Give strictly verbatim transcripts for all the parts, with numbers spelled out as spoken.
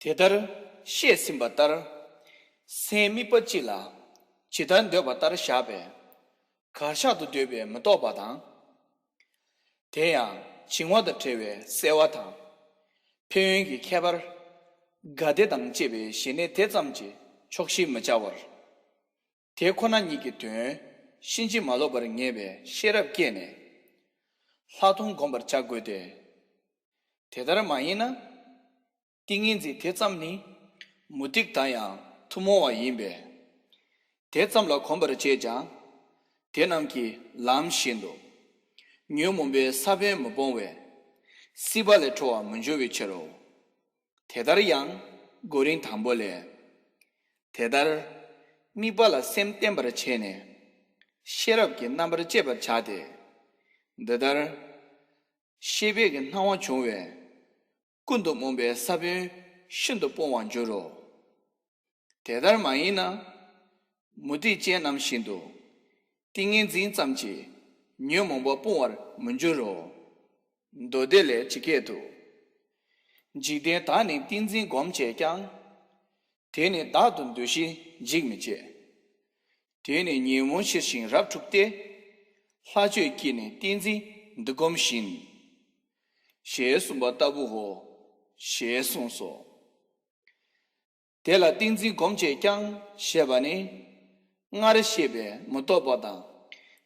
དེ་ལྟར་བཤད་ཟིན་པ་ལྟར། སེམས་དམིགས་པ་གཅིག་ལ་ཇི་ལྟར་འདོད་པ་ལྟར་བཞག་པས་གར་ཤག་ཏུ་འདོད་པས་མི་རྟོག་པ་དང་། དེ་ཡང་བྱིང་བ་དང་བྲལ་བའི་གསལ་བ་དང་། ཕན་ཡོན་གྱི་ཁྱད་པར། དགའ་བདེ་དང་བཅས་པའི་ཞི་གནས་དེ་ཙམ་གྱིས་ཆོག་ཤེས་མི་བྱ་བར། དེ་ཁོ་ན་ཉིད་ཀྱི་དོན་ཕྱིན་ཅི་མ་ལོག་པར་ངེས་པའི་ཤེས་རབ་བསྐྱེད་ནས་ལྷག་མཐོང་བསྒོམ་པར་བྱ་དགོས་ཏེ། དེ་ལྟར་མ་ཡིན་ན། ཏིང་ངེ་འཛིན་དེ་ཙམ་ནི་མུ་སྟེགས་དང་ཡང་ཐུན་མོང་བ་ཡིན་པས། དེ་ཙམ་ལ་གོམས་པར་བྱས་ཀྱང་། དེ་རྣམས་ཀྱི་ལམ་བཞིན་དུ་ཉོན་མོངས་པའི་ས་བོན་མི་སྤོང་བས་སྲིད་པ་ལས་གྲོལ་བར་མི་འགྱུར་བའི་ཕྱིར་རོ། དེ་ལྟར་ཡང་གོ་རིམ་དང་པོ་ལས། དེ་ལྟར་དམིགས་པ་ལ་སེམས་བརྟེན་པར་བྱས་ནས་ཤེས་རབ་ཀྱི་རྣམ་པར་དཔྱད་པར་བྱ་སྟེ། འདི་ལྟར་ཤེས་པའི་གི་སྣང་བ་བྱུང་བས་ཀུན་ཏུ་རྨོངས་པའི་ས་བོན་ཤིན་ཏུ་སྤོང་བར་འགྱུར་རོ། དེ་ལྟར་མ་ཡིན་ན། མུ་སྟེགས་ཅན་རྣམས་བཞིན་དུ་ཏིང་ངེ་འཛིན་ཙམ་གྱིས་ཉོན་མོངས་པ་སྤོང་བར་མི་འགྱུར་རོ། མདོ་སྡེ་ལས་ཇི་སྐད་དུ། འཇིག་རྟེན་བདག་ནི་ཏིང་འཛིན་བསྒོམས་བྱས་ཀྱང་། དེ་ནི་བདག་ཏུ་འདུ་ཤེས་འཇིག་མི་བྱེད། དེ་ནི་ཉོན་མོངས་ཕྱིར་ཞིང་རབ་འཁྲུགས་ཏེ། ལྷག་སྤྱོད་ཀྱིས་ནི་ཏིང་འཛིན་འདི་བསྒོམ་བཞིན། ཞེས་གསུངས་པ་ལྟ་བུའོ། ཞེས་གསུངས་སོ། དེ་ལ་ཏིང་འཛིན་བསྒོམས་བྱས་ཀྱང་ཞེས་པ་ནི། སྔར་བཤད་པའི་མུ་སྟེགས་པ་དང་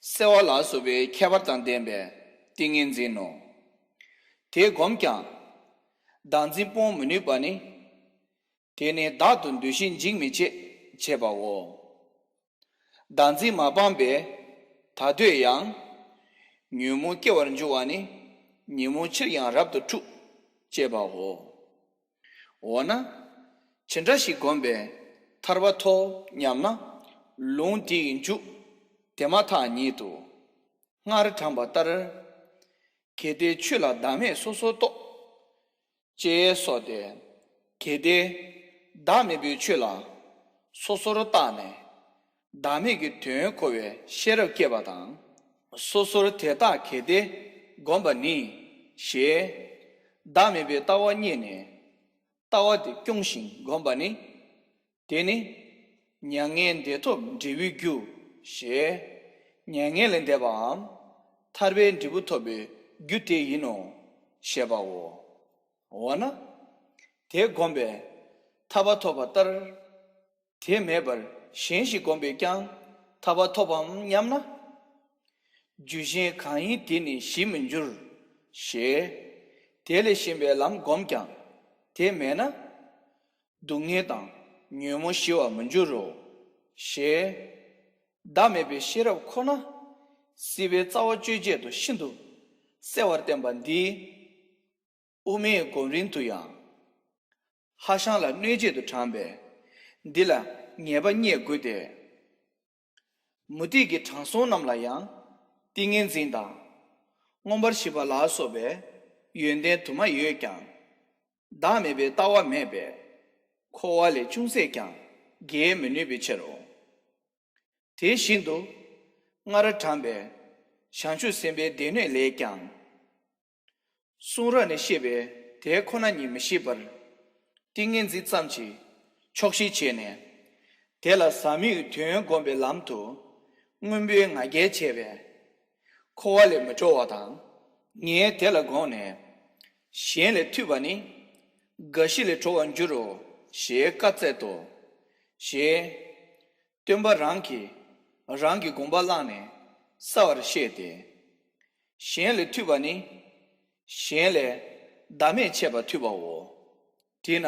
གསལ་བ་ལ་སོགས་པའི་ཁྱད་པར་དང་ལྡན་པའི་ཏིང་ངེ་འཛིན་ནོ། དེ་བསྒོམས་ཀྱང་བདག་འཛིན་སྤོང་མི་ནུས་པ་ནི། དེ་ནི་བདག་ཏུ་འདུ་ཤེས་འཇིག་མི་བྱེད་ཅེས་པའོ། བདག་འཛིན་མ་སྤངས་པས་ད་གདོད་ཡང་། ཉོན་མོངས་སྐྱེ་བར་འགྱུར་བ་ནི། ཉོན་མོངས་ཕྱིར་ཡང་རབ་ཏུ་འཁྲུགས་ཅེས་པའོ། འོ་ན། ཇི་འདྲ་ཞིག་བསྒོམས་པས་ཐར་པ་ཐོབ་སྙམ་ན། ལུང་འདི་ཡི་མཇུག་དེ་མ་ཐག་ཉིད་དུ། སྔར་དྲངས་པ་ལྟར། གལ་ཏེ་ཆོས་ལ་བདག་མེད་སོ་སོར་རྟོག་ཅེས་སོགས་ཏེ། གལ་ཏེ་བདག་མེད་པའི་ཆོས་ལ་སོ་སོར་བརྟགས་ནས་བདག་མེད་ཀྱི་དོན་གོ་བའི་ཤེས་རབ་བསྐྱེད་པ་དང་། སོ་སོར་དེ་བརྟགས་གལ་ཏེ་བསྒོམས་པ་ནི། ཞེས་བདག་མེད་པའི་ལྟ་བ་རྙེད་ནས། ལྟ་བ་དེ་སྐྱོང་ཞིང་བསྒོམས་པ་ནི། དེ་ནི་མྱ་ངན་འདས་ཐོབ་འབྲས་བུའི་རྒྱུ། ཞེས་མྱ་ངན་ལས་འདས་པའམ་ཐར་པའི་འབྲས་བུ་ཐོབ་པའི་རྒྱུ་དེ་ཡིན་ནོ། ཞེས་པའོ། འོ་ན། དེ་བསྒོམས་པས་ཐར་པ་ཐོབ་པ་ལྟར། དེ་མེད་པར་གཞན་ཞིག་བསྒོམས་པས་ཀྱང་ཐར་པ་ཐོབ་བམ་སྙམ་ན། རྒྱུ་གཞན་གང་ཡིན་དེ་ནི་ཞི་མི་འགྱུར། ཞེས་དེ་ལས་གཞན་པའི་ལམ་བསྒོམས་ཀྱང་དེ་མེད་ན། སྡུག་བསྔལ་དང་ཉོན་མོངས་ཞི་བར་མི་འགྱུར་རོ། ཞེས་བདག་མེད་པའི་ཤེས་རབ་ཁོ་ན་སྲིད་པའི་རྩ་བ་གཅོད་བྱེད་དུ་ཤིན་ཏུ་གསལ་བར་བསྟན་པ་འདི། དབུ་མའི་སྒོམ་རིམ་དུ་ཡང་། ཧྭ་ཤང་ལ་གནོད་བྱེད་དུ་དྲངས་པས་འདི་ལ་ངེས་པ་རྙེད་དགོས་ཏེ། མུ་སྟེགས་ཀྱི་དྲང་སྲོང་རྣམས་ལ་ཡང་ཏིང་ངེ་འཛིན་དང་མངོན་པར་ཤེས་པ་ལ་སོགས་པའི་ཡོན་ཏན་དུ་མ་ཡོད་ཀྱང་། བདག་མེད་པའི་ལྟ་བ་མེད་པས་འཁོར་བ་ལས་ཅུང་ཟད་ཀྱང་རྒྱལ་མི་ནུས་པའི་ཕྱིར་རོ། དེ་བཞིན་དུ་སྔར་དྲངས་པའི་བྱང་ཆུབ་སེམས་དཔའི་སྡེ་སྣོད་ལས་ཀྱང་། གསུང་རབ་ནས་བཤད་པའི་དེ་ཁོ་ན་ཉིད་མི་ཤེས་པར་ཏིང་ངེ་འཛིན་ཙམ་གྱིས་ཆོག་ཤེས་བྱས་ནས། དེ་ལ་ཟབ་མོའི་དོན་བསྒོམས་པའི་ལམ་དུ་སྔོན་པོའི་ང་རྒྱལ་བྱས་པས། འཁོར་བ་ལས་མི་གྲོལ་བ་དང་། ངས་དེ་ལ་དགོངས་ནས། གཞན་ལས་ཐོས་པ་ནི། རྒ་ཤི་ལས་གྲོལ་བར་འགྱུར་རོ། ཞེས་བཀའ་སྩལ་ཏོ། ཞེས། སྟོན་པ་རང་གིས་རང་གི་དགོངས་པ་བླངས་ནས་གསལ་བར་བཤད་དེ། གཞན་ལས་ཐོས་པ་ནི། གཞན་ལས་བདག་མེད་ཕྱེད་པ་ཐོས་པའོ། དེས་ན་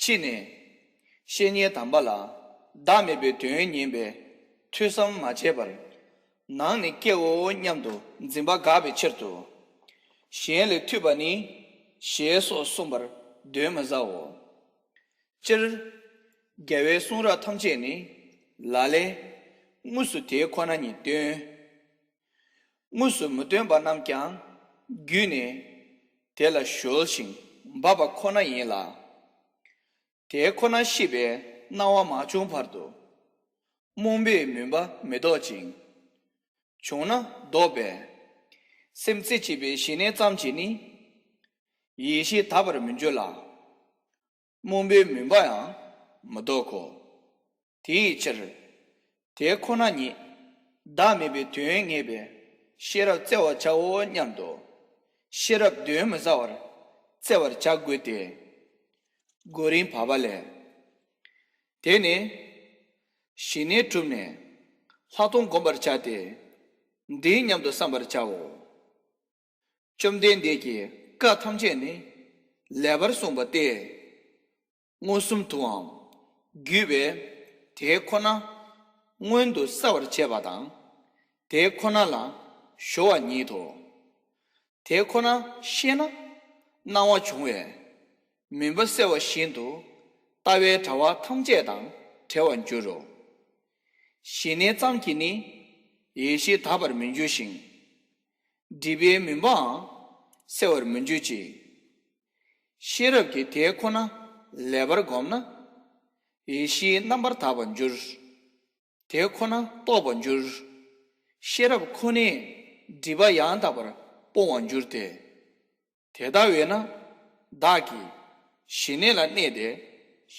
ཕྱི་ནས་བཤེས་གཉེན་དམ་པ་ལ་བདག་མེད་པའི་དོན་ཉན་པའི་ཐོས་བསམ་མ་བྱས་པར་ནང་ནས་སྐྱེའོ་སྙམ་དུ་འཛིན་པ་འགག་པའི་ཕྱིར་དུ། གཞན་ལས་ཐོས་པ་ནི་ཞེས་སོགས་གསུངས་པར་གདོན་མི་ཟའོ། སྤྱིར་རྒྱལ་བའི་གསུང་རབ་ཐམས་ཅད་ནི་ལ་ལས་དངོས་སུ་དེ་ཁོ་ན་ཉིད་སྟོན། དངོས་སུ་མི་སྟོན་པ་རྣམས་ཀྱང་བརྒྱུད་ནས་དེ་ལ་གཞོལ་ཞིང་འབབ་པ་ཁོ་ན་ཡིན་ལ། དེ་ཁོ་ན་ཤེས་པའི་སྣང་བ་མ་བྱུང་བར་དུ་རྨོངས་པས་མུན་པ་མི་ལྡོག་ཅིང་། བྱུང་ན་ལྡོག་པས་སེམས་རྩེ་གཅིག་པའི་ཞི་གནས་ཙམ་གྱིས་ནི་ཡེ་ཤེས་དག་པར་མི་འགྱུར་ལ། རྨོངས་པའི་མུན་པ་ཡང་མི་ལྡོག་གོ། དེའི་ཕྱིར། དེ་ཁོ་ན་ཉིད་བདག་མེད་པའི་དོན་ངེས་པའི་ཤེས་རབ་བཙལ་བར་བྱའོ་སྙམ་དུ། ཤེས་རབ་གདོན་མི་ཟ་བར་བཙལ་བར་བྱ་དགོས་ཏེ། གོ་རིམ་བར་པ་ལས། དེ་ནས་ཞི་གནས་གྲུབ་ནས་ལྷག་མཐོང་བསྒོམ་པར་བྱ་སྟེ། འདི་སྙམ་དུ་བསམ་པར་བྱའོ། བཅོམ་ལྡན་འདས་ཀྱིས་བཀའ་ཐམས་ཅད་ནི་ལེགས་པར་གསུངས་པ་སྟེ། མངོན་སུམ་དུའང་བརྒྱུད་པས་དེ་ཁོ་ན་མངོན་དུ་གསལ་བར་བྱེད་པ་དང་། དེ་ཁོ་ན་ལ་གཞོལ་བ་ཉིད་དོ། དེ་ཁོ་ན་ཤེས་ན་སྣང་བ་བྱུང་བས། མུན་པ་སེལ་བ་བཞིན་དུ་ལྟ་བའི་དྲ་བ་ཐམས་ཅད་དང་བྲལ་བར་འགྱུར་རོ། ཞི་གནས་ཙམ་གྱིས་ནི་ཡེ་ཤེས་དག་པར་མི་འགྱུར་ཞིང་། སྒྲིབ་པའི་མུན་པའང་སེལ་བར་མི་འགྱུར་ཅིག། ཤེས་རབ་ཀྱིས་དེ་ཁོ་ན་ལེགས་པར་བསྒོམས་ན། ཡེ་ཤེས་རྣམ་པར་དག་པར་འགྱུར། དེ་ཁོ་ན་རྟོགས་པར་འགྱུར། ཤེས་རབ་ཁོ་ནས་སྒྲིབ་པ་ཡང་དག་པར་སྤོང་བར་འགྱུར་ཏེ། དེ་ལྟ་བས་ན་བདག་གིས་ཞི་གནས་ལ་གནས་ཏེ་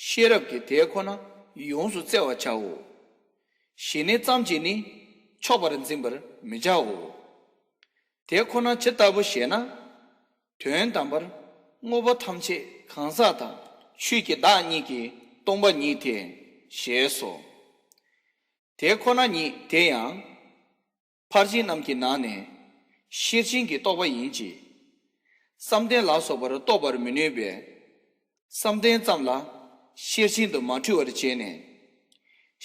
ཤེས་རབ་ཀྱིས་དེ་ཁོ་ན་ཡོངས་སུ་བཙལ་བར་བྱའོ། ཞི་གནས་ཙམ་གྱིས་ནི་ཆོག་པར་འཛིན་པར་མི་བྱའོ། དེ་ཁོ་ན་ཇི་ལྟ་བུ་ཞེ་ན། དོན་དམ་པར་དངོས་པོ་ཐམས་ཅད་གང་ཟག་དང་ཆོས་ཀྱི་བདག་ཉིད་ཀྱིས་སྟོང་པ་ཉིད་དེ། ཞེས་སོ། དེ་ཁོ་ན་ཉིད་དེ་ཡང་། ཕར་ཕྱིན་རྣམས་ཀྱི་ནང་ནས་ཤེར་ཕྱིན་གྱི་རྟོག་པ་ཡིན་གྱི། བསམ་གཏན་ལ་སོགས་པར་རྟོགས་པར་མི་ནུས་པས། བསམ་གཏན་ཙམ་ལ་ཤེར་ཕྱིན་དུ་མ་འཁྲུལ་བར་བྱས་ནས།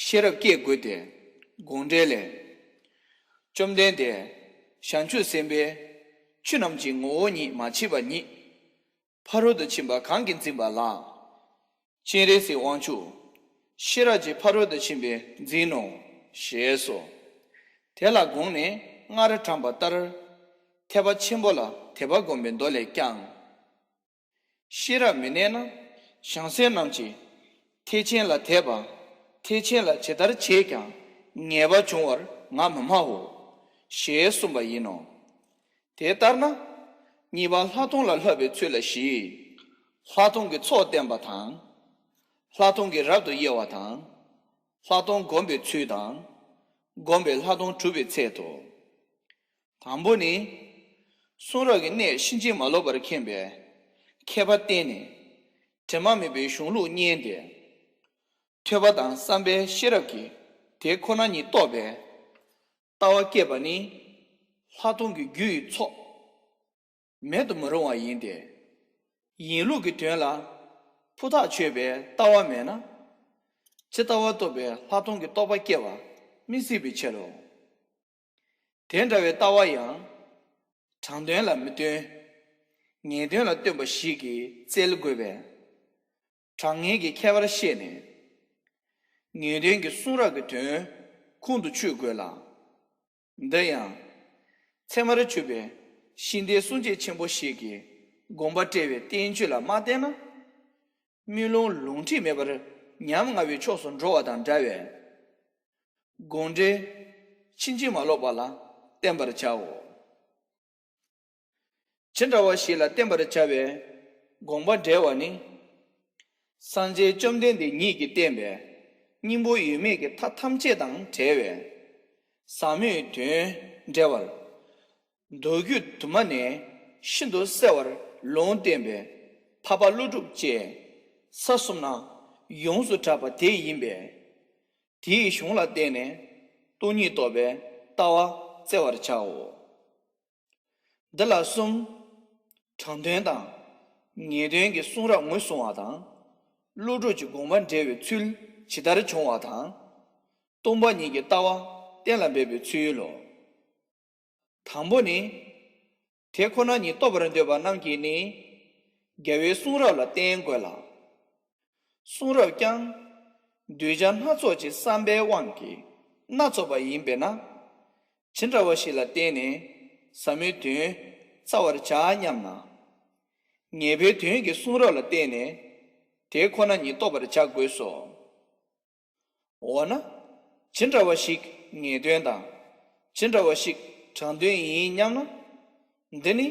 ཤེས་རབ་བསྐྱེད་དགོས་ཏེ། དགོངས་འགྲེལ་ལས། བཅོམ་ལྡན་འདས། བྱང་ཆུབ་སེམས་དཔས་ཆོས་རྣམས་ཀྱི་ངོ་བོ་ཉིད་མ་མཆིས་པ་ཉིད། ཕ་རོལ་ཏུ་ཕྱིན་པ་གང་གིས་འཛིན་པ་ལགས། སྤྱན་རས་གཟིགས་དབང་ཕྱུག། ཤེས་རབ་ཀྱི་ཕ་རོལ་ཏུ་ཕྱིན་པས་འཛིན་ནོ། ཞེས་སོ། དེ་ལ་དགོངས་ནས་སྔར་དྲངས་པ་ལྟར། ཐེག་པ་ཆེན་པོ་ལ་དད་པ་བསྒོམ་པའི་མདོ་ལས་ཀྱང་། ཤེས་རབ་མི་གནས་ན་བྱང་སེམས་རྣམས་ཀྱིས་ཐེག་ཆེན་ལ་དད་པ། ཐེག་ཆེན་ལ་ཇི་ལྟར་བྱས་ཀྱང་ངེས་པ་འབྱུང་བར་ང་མི་སྨྲའོ། ཞེས་གསུངས་པ་ཡིན་ནོ། དེ་ལྟར་ན། གཉིས་པ་ལྷག་མཐོང་ལ་བསླབ་པའི་ཚུལ་ལ་བཞི། ལྷག་མཐོང་གི་ཚོགས་བསྟན་པ་དང་། ལྷག་མཐོང་གིས་རབ་ཏུ་དབྱེ་བ་དང་། ལྷག་མཐོང་བསྒོམ་པའི་ཚུལ་དང་། བསྒོམ་པས་ལྷག་མཐོང་གྲུབ་པའི་ཚད་དོ། དང་པོ་ནི། གསུང་རབ་ཀྱི་གནད་ཕྱིན་ཅི་མ་ལོག་པར་མཁྱེན་པས་མཁས་པ་བསྟེན་ནས། དྲི་མ་མེད་པའི་གཞུང་ལུགས་རྙེད་དེ། ཐོས་པ་དང་བསམ་པའི་ཤེས་རབ་ཀྱིས་དེ་ཁོ་ན་ཉིད་རྟོགས་པའི་ལྟ་བ་སྐྱེས་པ་ནི་ལྷག་མཐོང་གི་རྒྱུ་ཡི་ཚོགས་མེད་དུ་མི་རུང་བ་ཡིན་ཏེ། ཡིན་ལུགས་ཀྱི་དོན་ལ་ཕུ་ཐག་ཆོད་པའི་ལྟ་བ་མེད་ན། ཇི་ལྟ་བ་རྟོགས་པའི་ལྷག་མཐོང་གི་རྟོགས་པ་སྐྱེ་བ་མི་སྲིད་པའི་ཕྱིར་རོ། དེ་འདྲ་བའི་ལྟ་བ་ཡང་། དྲང་དོན་ལ་མི་རྟོན། ངེས་དོན་ལ་རྟོན་པ་ཞིག་གིས་བཙལ་དགོས་པས། དྲང་ངེས་ཀྱི་ཁྱད་པར་ཤེས་ནས། ངེས་དོན་གྱི་གསུང་རབ་ཀྱི་དོན་ཁུངས་སུ་ཆུད་དགོས་ལ། འདི་ཡང་། ཚད་མར་གྱུར་པའི་ཤིང་རྟའི་སྲུང་བྱེད་ཆེན་པོ་ཞིག་གིས་དགོངས་པ་བཀྲལ་བའི་བསྟན་བཅོས་ལ་མ་བརྟེན་ན། དམུས་ལོང་ལོང་ཁྲིད་མེད་པར་ཉམ་ང་བའི་ཕྱོགས་སུ་འགྲོ་བ་དང་འདྲ་བས། དགོངས་འགྲེལ་ཕྱིན་ཅི་མ་ལོག་པ་ལ་བརྟེན་པར་བྱའོ། ཇི་འདྲ་བ་ཞིག་ལ་བརྟེན་པར་བྱ་བའི་དགོངས་པ་འགྲེལ་བ་ནི། སངས་རྒྱས་བཅོམ་ལྡན་འདས་ཉིད་ཀྱིས་བསྟན་པའི་སྙིང་པོ་ཡོད་མེད་ཀྱི་མཐའ་ཐམས་ཅད་དང་བྲལ་བའི་ཟབ་མོའི་དོན་འགྲེལ་བར། མདོ་རྒྱུད་དུ་མ་ནས་ཤིན་ཏུ་གསལ་བར་ལུང་བསྟན་པའི་འཕགས་པ་ཀླུ་སྒྲུབ་ཅེས་ས་གསུམ་ན་ཡོངས་སུ་གྲགས་པ་དེ་ཡིན་པས། དེའི་གཞུང་ལ་བརྟེན་ནས་སྟོང་ཉིད་རྟོགས་པའི་ལྟ་བ་བཙལ་བར་བྱའོ། འདི་ལ་གསུམ། དྲང་དོན་དང་། ངེས་དོན་གྱི་གསུང་རབ་ངོས་བཟུང་བ་དང་། ཀླུ་སྒྲུབ་ཀྱི་དགོངས་པ་འགྲེལ་བའི་ཚུལ་ཇི་ལྟར་བྱུང་བ་དང་། སྟོང་པ་ཉིད་ཀྱི་ལྟ་བ་གཏན་ལ་འབེབས་པའི་ཚུལ་ལོ། དང་པོ་ནི། དེ་ཁོ་ན་ཉིད་རྟོགས་པར་འདོད་པ་རྣམས་ཀྱིས་ནི། རྒྱལ་བའི་གསུང་རབ་ལ་བརྟེན་དགོས་ལ། གསུང་རབ་ཀྱང་། གདུལ་བྱ་སྣ་ཚོགས་ཀྱི་བསམ་པའི་དབང་གིས་སྣ་ཚོགས་པ་ཡིན་པས་ན། ཇི་འདྲ་བ་ཞིག་ལ་བརྟེན་ནས་ཟབ་མོའི་དོན་རྩ་བར་བྱ་སྙམ་ན། ངེས་པའི་དོན་གྱི་གསུང་རབ་ལ་བརྟེན་ནས་དེ་ཁོ་ན་ཉིད་རྟོགས་པར་བྱ་དགོས་སོ། འོ་ན། ཇི་འདྲ་བ་ཞིག་ངེས་དོན་དང་། ཇི་འདྲ་བ་ཞིག་དྲང་དོན་ཡིན་སྙམ་ན། འདི་ནི་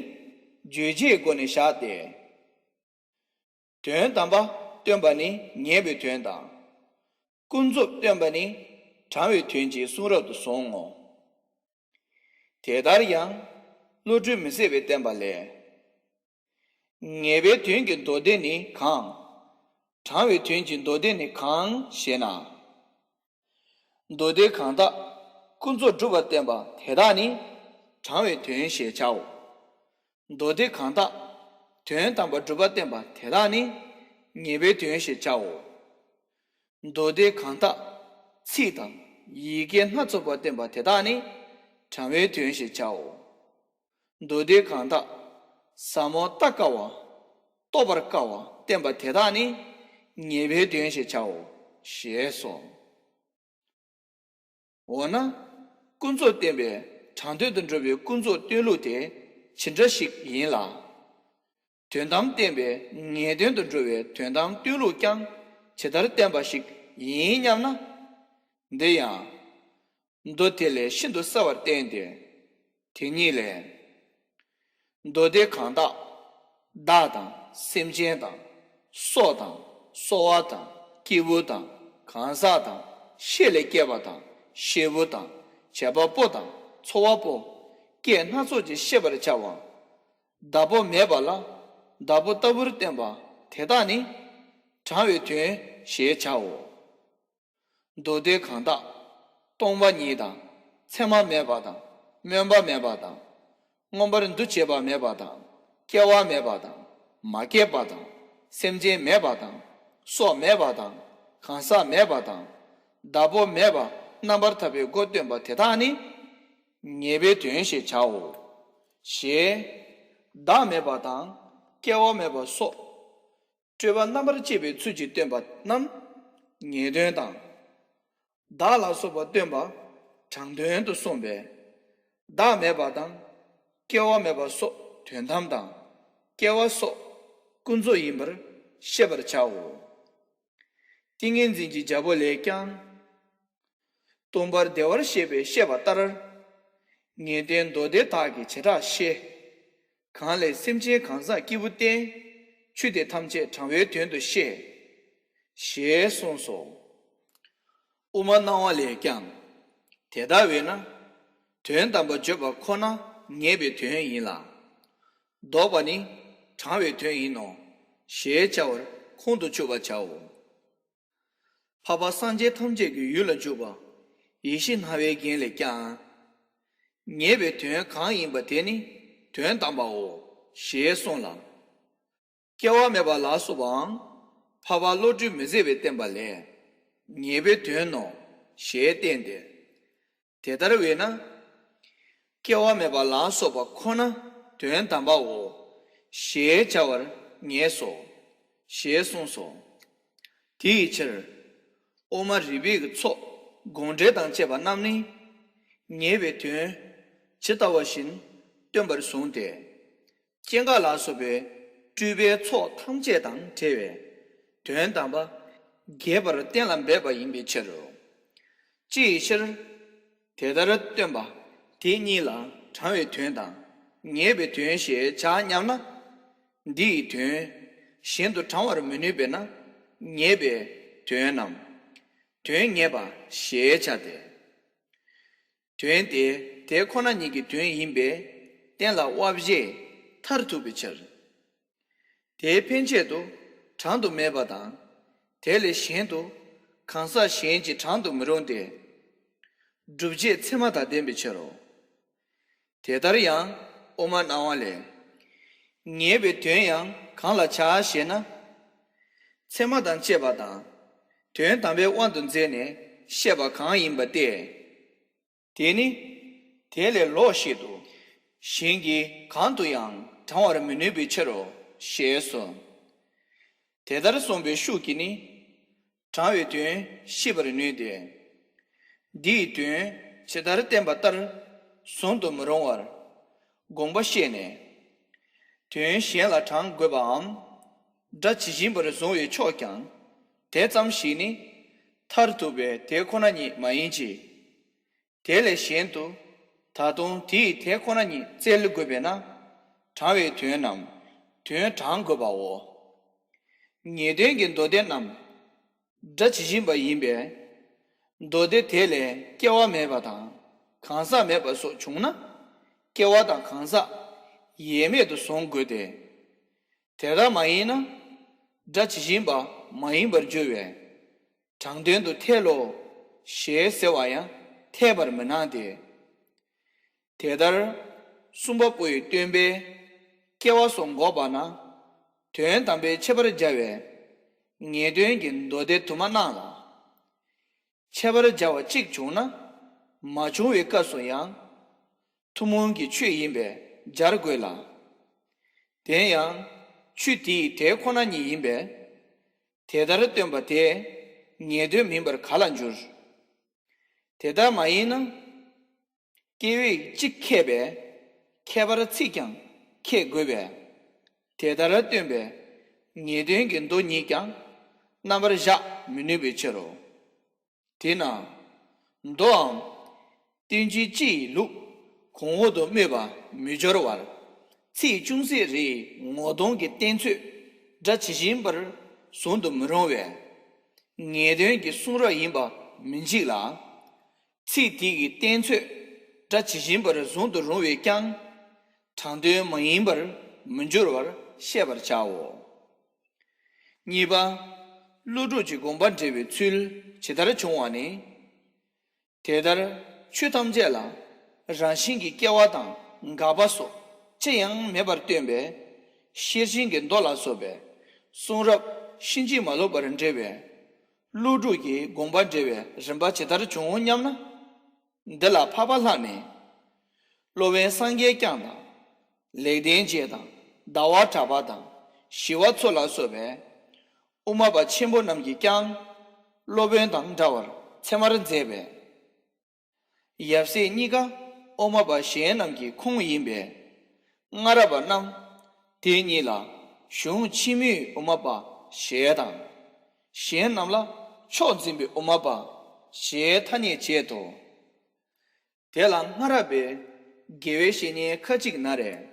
བརྗོད་བྱའི་སྒོ་ནས་བཞག་སྟེ། དོན་དམ་པ་ སྟོན་པ་ནི་ངེས་པའི་དོན་དང་། ཀུན་རྫོབ་སྟོན་པ་ནི་དྲང་བའི་དོན་གྱི་གསུང་རབ་ཏུ་བཟུང་ངོ་། དེ་ལྟར་ཡང་། བློ་གྲོས་མི་ཟད་པའི་བསྟན་པ་ལས། ངེས་པའི་དོན་གྱི་མདོ་སྡེ་ནི་གང་། དྲང་བའི་དོན་གྱི་མདོ་སྡེ་ནི་གང་ཞེ་ན། མདོ་སྡེ་གང་དག་ཀུན་རྫོབ་སྒྲུབ་པ་བསྟན་པ་དེ་དག་ནི་དྲང་བའི་དོན་ཞེས་བྱའོ། མདོ་སྡེ་གང་དག་དོན་དམ་པར་སྒྲུབ་པ་བསྟན་པ་དེ་དག་ནི་ངེས་པའི་དོན་ཞེས་བྱའོ། མདོ་སྡེ་གང་དག་ཚིག་དང་ཡི་གེ་སྣ་ཚོགས་པ་བསྟན་པ་དེ་དག་ནི་དྲང་བའི་དོན་ཞེས་བྱའོ། མདོ་སྡེ་གང་དག་ཟབ་མོ་ལྟ་དཀའ་བ། རྟོགས་པར་དཀའ་བ་བསྟན་པ་དེ་དག་ནི་ངེས་པའི་དོན་ཞེས་བྱའོ། ཞེས་སོ། འོ་ན། ཀུན་རྫོབ་བསྟན་པའི་དྲང་དོན་དུ་འགྲོ་བའི་ཀུན་རྫོབ་སྟོན་ལུགས་དེ་ཇི་འདྲ་ཞིག་ཡིན་ལ། དོན་དམ་བསྟན་པའི་ངེས་དོན་དུ་འགྲོ་བའི་དོན་དམ་སྟོན་ལུགས་ཀྱང་ཇི་ལྟར་བསྟན་པ་ཞིག་ཡིན་སྙམ་ན། འདི་ཡང་། མདོ་དེ་ལས་ཤིན་ཏུ་གསལ་བར་བསྟན་ཏེ། དེ་ཉིད་ལས། མདོ་སྡེ་གང་དག་བདག་དང་སེམས་ཅན་དང་། སྲོག་དང་གསོ་བ་དང་། སྐྱེས་བུ་དང་། གང་ཟག་དང་། ཤེས་ལས་སྐྱེས་པ་དང་། ཤེས་བུ་དང་། བྱེད་པ་པོ་དང་། ཚོར་བ་པོ། སྐད་སྣ་ཚོགས་ཀྱིས་ཤེས་པར་བྱ་བ། བདག་པོ་མེད་པ་ལ་བདག་པོ་ལྟ་བུར་བསྟན་པ་དེ་དག་ནི་དྲང་བའི་དོན་ཞེས་བྱའོ། མདོ་སྡེ་གང་དག་སྟོང་པ་ཉིད་དང་། མཚན་མ་མེད་པ་དང་། སྨོན་པ་མེད་པ་དང་། མངོན་པར་འདུ་བྱེད་པ་མེད་པ་དང་། སྐྱེ་བ་མེད་པ་དང་། མ་སྐྱེས་པ་དང་། སེམས་ཅན་མེད་པ་དང་། སྲོག་མེད་པ་དང་། གང་ཟག་མེད་པ་དང་། བདག་པོ་མེད་པ་རྣམ་པར་ཐར་པའི་སྒོ་སྟོན་པ་དེ་དག་ནི་ངེས་པའི་དོན་ཞེས་བྱའོ། ཞེས། བདག་མེད་པ་དང་། སྐྱེ་བ་མེད་པ་སོགས། སྤྲོས་པ་རྣམ་པར་བཅད་པའི་ཚུལ་གྱིས་སྟོན་པ་རྣམས་ངེས་དོན་དང་། བདག་ལ་སོགས་པ་སྟོན་པ་དྲང་དོན་དུ་གསུངས་པས། བདག་མེད་པ་དང་། སྐྱེ་བ་མེད་པ་སོགས་དོན་དམ་དང་། སྐྱེ་བ་སོགས་ཀུན་རྫོབ་ཡིན་པར་ཤེས་པར་བྱའོ། ཏིང་ངེ་འཛིན་གྱི་རྒྱལ་པོ་ལས་ཀྱང་། སྟོང་པར་བདེ་བར་གཤེགས་པས་བཤད་པ་ལྟར། ངེས་དོན་མདོ་སྡེ་དག་གི་བྱེ་བྲག་ཤེས། གང་ལས་སེམས་ཅན་གང་ཟག་སྐྱེས་བུ་བསྟན། ཆོས་དེ་ཐམས་ཅད་དྲང་བའི་དོན་དུ་ཤེས། ཞེས་གསུངས་སོ། དབུ་མ་སྣང་བ་ལས་ཀྱང་། དེ་ལྟ་བས་ན། དོན་དམ་པར་བརྗོད་པ་ཁོ་ན་ངེས་པའི་དོན་ཡིན་ལ། ལྡོག་པ་ནི་དྲང་བའི་དོན་ཡིན་ནོ། ཞེས་བྱ་བར་ཁོང་དུ་ཆུད་པར་བྱའོ། འཕགས་པ་སངས་རྒྱས་ཐམས་ཅད་ཀྱི་ཡུལ་ལ་འཇུག་པ། ཡེ་ཤེས་སྣང་བའི་རྒྱན་ལས་ཀྱང་། ངེས་པའི་དོན་གང་ཡིན་པ་དེ་ནི་དོན་དམ་པའོ། ཞེས་གསུངས་ལ། སྐྱེ་བ་མེད་པ་ལ་སོགས་པའང་འཕགས་པ་བློ་གྲོས་མི་ཟད་པས་བསྟན་པ་ལས། ངེས་པའི་དོན་ནོ། ཞེས་བསྟན་ཏེ། དེ་ལྟར་བས་ན། སྐྱེ་བ་མེད་པ་ལ་སོགས་པ་ཁོ་ན་དོན་དམ་པའོ། ཞེས་བྱ་བར་ངེས་སོ། ཞེས་གསུངས་སོ། དེའི་ཕྱིར། དབུ་མ་རིགས་པའི་ཚོགས་དགོངས་འགྲེལ་དང་བཅས་པ་རྣམས་ནི། ངེས་པའི་དོན་ཇི་ལྟ་བ་བཞིན་སྟོན་པར་བཟུང་སྟེ། སྐྱེ་འགག་ལ་སོགས་པའི་སྤྲོས་པའི་ཚོགས་ཐམས་ཅད་དང་བྲལ་བའི་དོན་དམ་པ་རྒྱས་པར་གཏན་ལ་འབེབས་པ་ཡིན་པའི་ཕྱིར་རོ། ཅི་ཡི་ཕྱིར། དེ་ལྟར་སྟོན་པ་དེ་གཉིས་ལ་དྲང་བའི་དོན་དང་ངེས་པའི་དོན་ཞེས་བྱ་སྙམ་ན། འདི་ཡི་དོན་གཞན་དུ་དྲང་བར་མི་ནུས་པས་ན་ངེས་པའི་དོན་ནམ། དོན་ངེས་པ་ཞེས་བྱ་སྟེ། དོན་དེ་དེ་ཁོ་ན་ཉིད་ཀྱི་དོན་ཡིན་པས་གཏན་ལ་དབབ་བྱས་མཐར་ཐུག་པའི་ཕྱིར། དེའི་ཕན་ཆད་དུ་དྲང་དུ་མེད་པ་དང་། དེ་ལས་གཞན་དུ་གང་ཟག་གཞན་གྱིས་དྲང་དུ་མི་རུང་སྟེ། སྒྲུབ་བྱེད་ཚད་མ་དང་ལྡན་པའི་ཕྱིར་རོ། དེ་ལྟར་ཡང་དབུ་མ་སྣང་བ་ལས། ངེས་པའི་དོན་ཡང་གང་ལ་བྱ་ཞེ་ན། ཚད་མ་དང་བཅས་པ་དང་། དོན་དམ་པའི་དབང་དུ་མཛད་ནས་བཤད་པ་གང་ཡིན་པ་སྟེ། དེ་ནི། དེ་ལས་ལོག་བཤད་དུ། གཞན་གྱིས་གང་དུ་ཡང་དྲང་བར་མི་ནུས་པའི་ཕྱིར་རོ། ཞེས་སོ། དེ་ལྟར་གསུངས་པའི་ཤུགས་ཀྱིས་ནི། དྲང་བའི་དོན་ཤེས་པར་ནུས་ཏེ། འདི་ཡི་དོན་ཇི་ལྟར་བསྟན་པ་ལྟར་བཟུང་དུ་མི་རུང་བར་དགོངས་པ་བཤད་ནས། དོན་གཞན་ལ་དྲང་དགོས་པའམ། སྒྲ་ཇི་བཞིན་པར་བཟུང་བས་ཆོག་ཀྱང་། དེ་ཙམ་ཞིག་ནི་མཐར་ཐུག་པའི་དེ་ཁོ་ན་ཉིད་མ་ཡིན་གྱི། དེ་ལས་གཞན་དུ། ད་དུང་དེ་ཡི་དེ་ཁོ་ན་ཉིད་བཙལ་དགོས་པས་ན། དྲང་བའི་དོན་ནམ། དོན་དྲང་དགོས་པའོ། ངེས་དོན་གྱི་མདོ་སྡེ་རྣམས་སྒྲ་ཇི་བཞིན་པ་ཡིན་པས། མདོ་སྡེ་དེ་ལས་སྐྱེ་བ་མེད་པ་དང་གང་ཟག་མེད་པ་སོགས་བྱུང་ན། སྐྱེ་བ་དང་གང་ཟག་ཡས་མས་སུ་བཟུང་དགོས་ཏེ། དེ་ལྟར་མ་ཡིན་ན། སྒྲ་ཇི་བཞིན་པ་མ་ཡིན་པར་འགྱུར་བས། དྲང་དོན་དུ་ཐལ་ལོ། ཞེས་ཟེར་བ་ཡང་འཐད་པར་མི་སྣང་སྟེ། དེ་ལྟར་གསུམ་པ་པོ་ཡི་སྟོན་པས་སྐྱེ་བ་སོགས་འགོག་པ་ན། དོན་དམ་པའི་ཁྱད་པར་སྦྱར་བའི་ངེས་དོན་གྱི་མདོ་སྡེ་དུ་མ་སྣང་ལ། ཁྱད་པར་སྦྱར་བ་གཅིག་བྱུང་ན། མ་བྱུང་བའི་སྐབས་སུ་ཡང་ཐུན་མོང་གི་ཆོས་ཡིན་པས་སྦྱར་དགོས་ལ། དེ་ཡང་ཆོས་དེའི་དེ་ཁོ་ན་ཉིད་ཡིན་པས། དེ་ལྟར་སྟོན་པ་དེ་ངེས་དོན་མིན་པར་ག་ལ་འགྱུར། དེ་ལྟར་མ་ཡིན་ན། སྐྱེ་བས་གཅིག་ཁེགས་པས་ཁྱད་པར་ཚིག་ཀྱང་ཁེགས་དགོས་པས། དེ་ལྟར་སྟོན་པའི་ངེས་དོན་གྱི་མདོ་ཉིད་ཀྱང་རྣམ་པར་གཞག་མི་ནུས་པའི་ཕྱིར་རོ། དེས་ན། མདོའམ་བསྟན་བཅོས་སྤྱི་ཡི་ལུགས་གོང་འོག་ཏུ་སྨོས་པ་མི་སྦྱོར་བར། ཚིག་ཅུང་ཟད་རེའི་ངོ་གདོང་གི་བསྟན་ཚོད་སྒྲ་ཇི་བཞིན་པར་བཟུང་དུ་མི་རུང་བས། ངེས་དོན་གྱི་གསུང་རབ་ཡིན་པ་མི་འཇིག་ལ། ཚིག་དེ་ཡི་བསྟན་ཚོད་སྒྲ་ཇི་བཞིན་པར་བཟུང་དུ་རུང་བས་ཀྱང་། དྲང་དོན་མ་ཡིན་པར་མི་འགྱུར་བར་ཤེས་པར་བྱའོ། གཉིས་པ། ཀླུ་སྒྲུབ་ཀྱི་དགོངས་པ་འགྲེལ་བའི་ཚུལ་ཇི་ལྟར་བྱུང་བ་ནི། དེ་ལྟར་ཆོས་ཐམས་ཅད་ལ་རང་བཞིན་གྱི་སྐྱེ་བ་དང་འགག་པ་སོགས་ཅི་ཡང་མེད་པར་སྟོན་པའི་ཤེར་ཕྱིན་གྱི་མདོ་ལ་སོགས་པའི་གསུང་རབ་ཕྱིན་ཅི་མ་ལོག་པར་འགྲེལ་བའི་ཀླུ་སྒྲུབ་ཀྱི་དགོངས་པ་འགྲེལ་བའི་རིམ་པ་ཇི་ལྟར་བྱུང་སྙམ་ན། འདི་ལ་འཕགས་པ་ལྷ་ནས་སློབ་དཔོན་སངས་རྒྱས་བསྐྱངས་དང་ལེགས་ལྡན་འབྱེད་དང་ཟླ་བ་གྲགས་པ་དང་ཞི་བ་འཚོ་ལ་སོགས་པའི་དབུ་མ་པ་ཆེན་པོ་རྣམས་ཀྱིས་ཀྱང་སློབ་དཔོན་དང་འདྲ་བར་ཚད་མར་མཛད་པས། ཡབ་སྲས་གཉིས་ཀ་དབུ་མ་པ་གཞན་རྣམས་ཀྱི་ཁུངས་ཡིན་པས། སྔ་རབས་པ་རྣམས་དེ་གཉིས་ལ་གཞུང་ཕྱི་མོའི་དབུ་མ་པ་ཞེས་དང་། གཞན་རྣམས་ལ་ཕྱོགས་འཛིན་པའི་དབུ་མ་པ་ཞེས་ཐ་སྙད་བྱེད་དོ། དེ་ལ་སྔ་རབས་པའི་དགེ་བའི་བཤེས་གཉེན་ཁ་ཅིག་ན་རེ།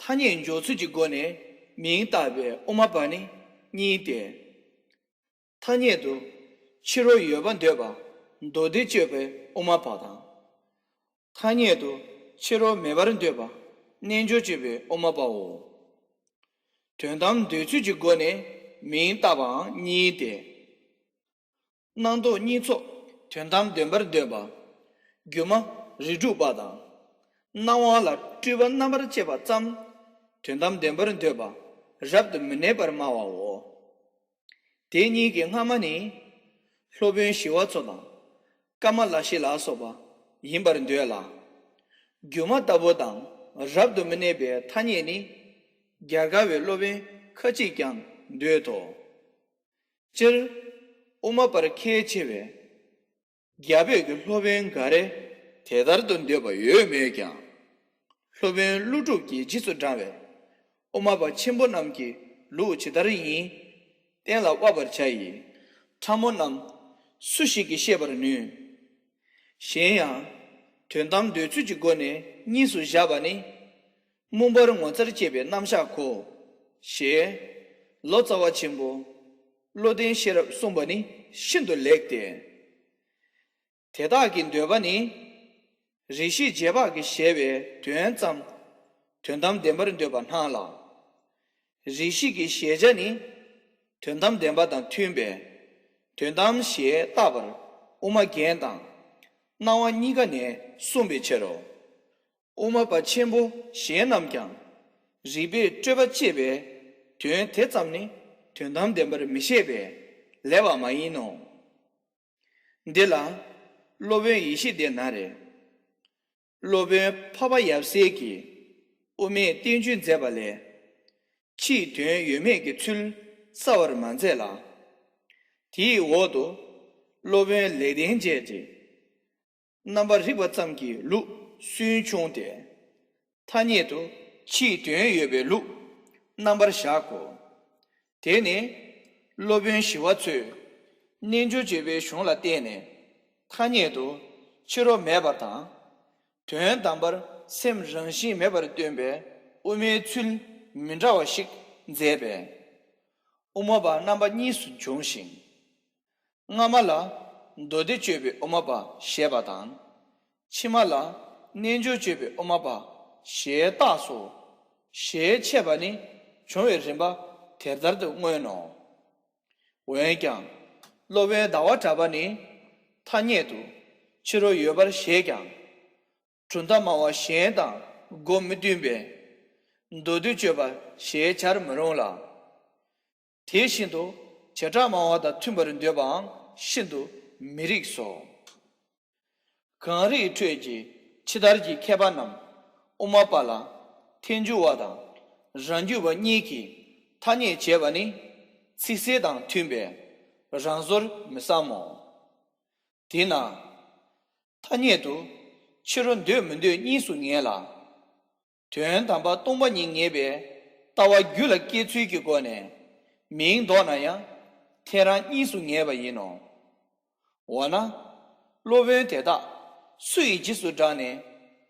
ཐ་སྙད་འཇོག་ཚུལ་གྱི་སྒོ་ནས་མིང་བཏགས་པའི་དབུ་མ་པ་ནི་གཉིས་ཏེ། ཐ་སྙད་དུ་ཕྱི་རོལ་ཡོད་པར་འདོད་པ་མདོ་སྡེ་སྤྱོད་པའི་དབུ་མ་པ་དང་། ཐ་སྙད་དུ་ཕྱི་རོལ་མེད་པར་འདོད་པ་རྣལ་འབྱོར་སྤྱོད་པའི་དབུ་མ་པའོ། དོན་དམ་འདོད་ཚུལ་གྱི་སྒོ་ནས་མིང་བཏགས་པའང་གཉིས་ཏེ། རྣམ་རྟོག་གཉིས་ཚོགས་དོན་དམ་བདེན་པར་འདོད་པ། སྒྱུ་མ་རིགས་དྲུག་པ་དང་། སྣང་བ་ལ་སྤྲུལ་པ་རྣམ་པར་བཅད་པ་ཙམ་དོན་དམ་བདེན་པར་འདོད་པ་རབ་ཏུ་མི་གནས་པར་སྨྲ་བའོ། དེ་གཉིས་ཀྱི་སྔ་མ་ནི། སློབ་དཔོན་ཞི་བ་འཚོ་དང་། ཀ་མ་ལ་ཤཱི་ལ་སོགས་པ་ཡིན་པར་འདོད་ལ། སྒྱུ་མ་ལྟ་བུ་དང་རབ་ཏུ་མི་གནས་པའི་ཐ་སྙད་ནི། རྒྱ་གར་བའི་སློབ་དཔོན་ཁ་ཅིག་ཀྱང་འདོད་དོ། སྤྱིར། དབུ་མ་པར་ཁས་འཆེ་བས། རྒྱ་བོད་ཀྱི་སློབ་དཔོན་འགའ་རེ་དེ་ལྟར་དུ་འདོད་པ་ཡོད་མོད་ཀྱང་། སློབ་དཔོན་ཀླུ་སྒྲུབ་ཀྱི་རྗེས་སུ་འབྲང་བའི་དབུ་མ་པ་ཆེན་པོ་རྣམས་ཀྱི་ལུགས་ཇི་ལྟར་ཡིན། གཏན་ལ་དབབ་པར་བྱ་ཡི། ཕྲ་མོ་རྣམས་སུ་ཞིག་གིས་ཤེས་པར་ནུས། གཞན་ཡང་། དོན་དམ་འདོད་ཚུལ་གྱི་སྒོ་ནས་གཉིས་སུ་བཞག་པ་ནི། མུན་པར་ངོ་མཚར་སྐྱེད་པའི་རྣམ་གཞག་གོ། ཞེས། ལོ་ཙཱ་བ་ཆེན་པོ། བློ་ལྡན་ཤེས་རབ་གསུངས་པ་ནི་ཤིན་ཏུ་ལེགས་ཏེ། དེ་དག་གི་འདོད་པ་ནི། རིགས་ཤེས་རྗེས་དཔག་གིས་གཞལ་བའི་དོན་ཙམ་དོན་དམ་བདེན་པར་འདོད་པ་སྣང་ལ། རིགས་ཤེས་ཀྱི་གཞལ་བྱ་ནི། དོན་དམ་བདེན་པ་དང་མཐུན་པས། དོན་དམ་ཞེས་བཏགས་པར་དབུ་མ་རྒྱན་དང་། སྣང་བ་གཉིས་ཀ་ནས་གསུངས་པའི་ཕྱིར་རོ། དབུ་མ་པ་ཆེན་པོ་གཞན་རྣམས་ཀྱང་རིགས་པས་སྤྲོས་པ་བཅད་པའི་དོན་དེ་ཙམ་ནི་དོན་དམ་བདེན་པར་མི་བཞེད་པས་ལེགས་པ་མ་ཡིན་ནོ། འདི་ལ་སློབ་དཔོན་ཡེ་ཤེས་སྡེ་ན་རེ། སློབ་དཔོན་འཕགས་པ་ཡབ་སྲས་ཀྱིས་དབུ་མའི་བསྟན་བཅོས་མཛད་པ་ལས། ཕྱིའི་དོན་ཡོད་མེད་ཀྱི་ཚུལ་གསལ་བར་མ་མཛད་ལ། དེའི་འོག་ཏུ་སློབ་དཔོན་ལེགས་ལྡན་འབྱེད་ཀྱི། རྣམ་པར་རིག་པ་ཙམ་གྱི་ལུགས་སུན་ཕྱུང་སྟེ། ཐ་སྙད་དུ་ཕྱིའི་དོན་ཡོད་པའི་ལུགས་རྣམ་པར་བཞག་གོ། དེ་ནི་སློབ་དཔོན་ཞི་བ་འཚོས་རྣལ་འབྱོར་སྤྱོད་པའི་གཞུང་ལ་བརྟེན་ནས་ཐ་སྙད་དུ་ཕྱི་རོལ་མེད་པར་དང་། དོན་དམ་པར་སེམས་རང་བཞིན་མེད་པར་སྟོན་པའི་དབུ་མའི་ཚུལ་མི་འདྲ་བ་ཞིག་མཛད་པས། དབུ་མ་པ་རྣམ་པ་གཉིས་སུ་འབྱུང་ཞིང་། སྔ་མ་ལ་མདོ་སྡེ་སྤྱོད་པའི་དབུ་མ་པ་ཞེས་པ་དང་། ཕྱི་མ་ལ་རྣལ་འབྱོར་སྤྱོད་པའི་དབུ་མ་པ་ཞེས་བཏགས་སོ། ཞེས་འཆད་པ་ནི་བྱུང་བའི་རིམ་པ་དེ་ལྟར་དུ་མངོན་ནོ། འོན་ཀྱང་སློབ་དཔོན་ཟླ་བ་གྲགས་པ་ནི་ཐ་སྙད་དུ་ཕྱི་རོལ་ཡོད་པར་བཞེད་ཀྱང་། གྲུབ་མཐའ་སྨྲ་བ་གཞན་དང་སྒོ་མི་མཐུན་པས་མདོ་སྡེ་སྤྱོད་པ་ཞེས་བྱར་མི་རུང་ལ། དེ་བཞིན་དུ་བྱེ་བྲག་སྨྲ་བ་དང་མཐུན་པར་འདོད་པའང་ཤིན་ཏུ་མི་རིགས་སོ། གངས་རིའི་ཁྲོད་ཀྱི་ཕྱི་དར་གྱི་མཁས་པ་རྣམས་དབུ་མ་པ་ལ་ཐལ་འགྱུར་བ་དང་རང་རྒྱུད་པ་གཉིས་ཀྱིས་ཐ་སྙད་བྱས་པ་ནི་ཚིག་གསལ་དང་མཐུན་པས་རང་བཟོར་མི་བསམ་མོ། དེས་ན། ཐ་སྙད་དུ་ཕྱི་རོལ་འདོད་མི་འདོད་གཉིས་སུ་ངེས་ལ། དོན་དམ་པ་སྟོང་པ་ཉིད་ངེས་པའི་ལྟ་བ་རྒྱུད་ལ་སྐྱེ་ཚུལ་གྱི་སྒོ་ནས་མིང་འདོགས་ན་ཡང་ཐལ་རང་གཉིས་སུ་ངེས་པ་ཡིན་ནོ། འོ་ན། སློབ་དཔོན་དེ་དག་སུ་ཡི་རྗེས་སུ་འབྲངས་ནས་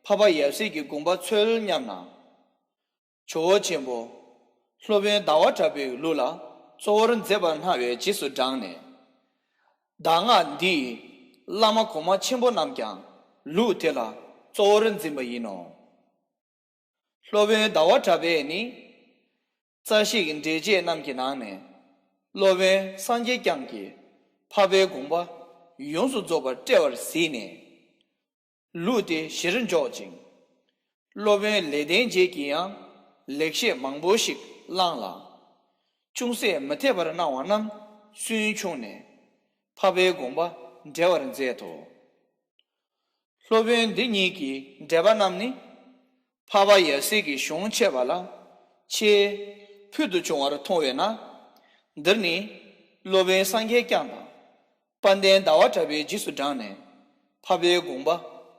འཕགས་པ་ཡབ་སྲས་ཀྱི་དགོངས་པ་འཚོལ་སྙམ་ན། ཇོ་བོ་ཆེན་པོ་སློབ་དཔོན་ཟླ་བ་གྲགས་པའི་ལུགས་ལ་གཙོ་བོར་མཛད་པར་སྣང་བའི་རྗེས་སུ་འབྲངས་ནས། གདམས་ངག་འདི་ཡི་བླ་མ་གོང་མ་ཆེན་པོ་རྣམས་ཀྱང་ལུགས་དེ་ལ་གཙོ་བོར་འཛིན་པ་ཡིན་ནོ། སློབ་དཔོན་ཟླ་བ་གྲགས་པས་ནི། རྩ་ཤེ་གི་འགྲེལ་བྱེད་རྣམས་ཀྱི་ནང་ནས་སློབ་དཔོན་སངས་རྒྱས་བསྐྱངས་ཀྱིས་འཕགས་པའི་དགོངས་པ་ཡོངས་སུ་རྫོགས་པར་བཀྲལ་བར་གཟིགས་ནས། ལུགས་དེ་གཞིར་འཇོག་ཅིང་། སློབ་དཔོན་ལེགས་ལྡན་འབྱེད་ཀྱིས་ཡང་ལེགས་བཤད་མང་པོ་ཞིག་བླངས་ལ། ཅུང་ཟད་མི་འཐད་པར་སྣང་བ་རྣམས་སུན་ཕྱུང་ནས་འཕགས་པའི་དགོངས་པ་འགྲེལ་བར་མཛད་དོ། སློབ་དཔོན་འདི་ཉིད་ཀྱི་འགྲེལ་པ་རྣམས་ནི། འཕགས་པ་ཡབ་སྲས་ཀྱི་གཞུང་འཆད་པ་ལ་ཆེས་ཕུལ་དུ་བྱུང་བར་མཐོང་བས་ན། འདིར་ནི་སློབ་དཔོན་སངས་རྒྱས་བསྐྱངས་དང་། དཔལ་ལྡན་ཟླ་བ་གྲགས་པའི་རྗེས་སུ་འབྲངས་ནས་འཕགས་པའི་དགོངས་པ་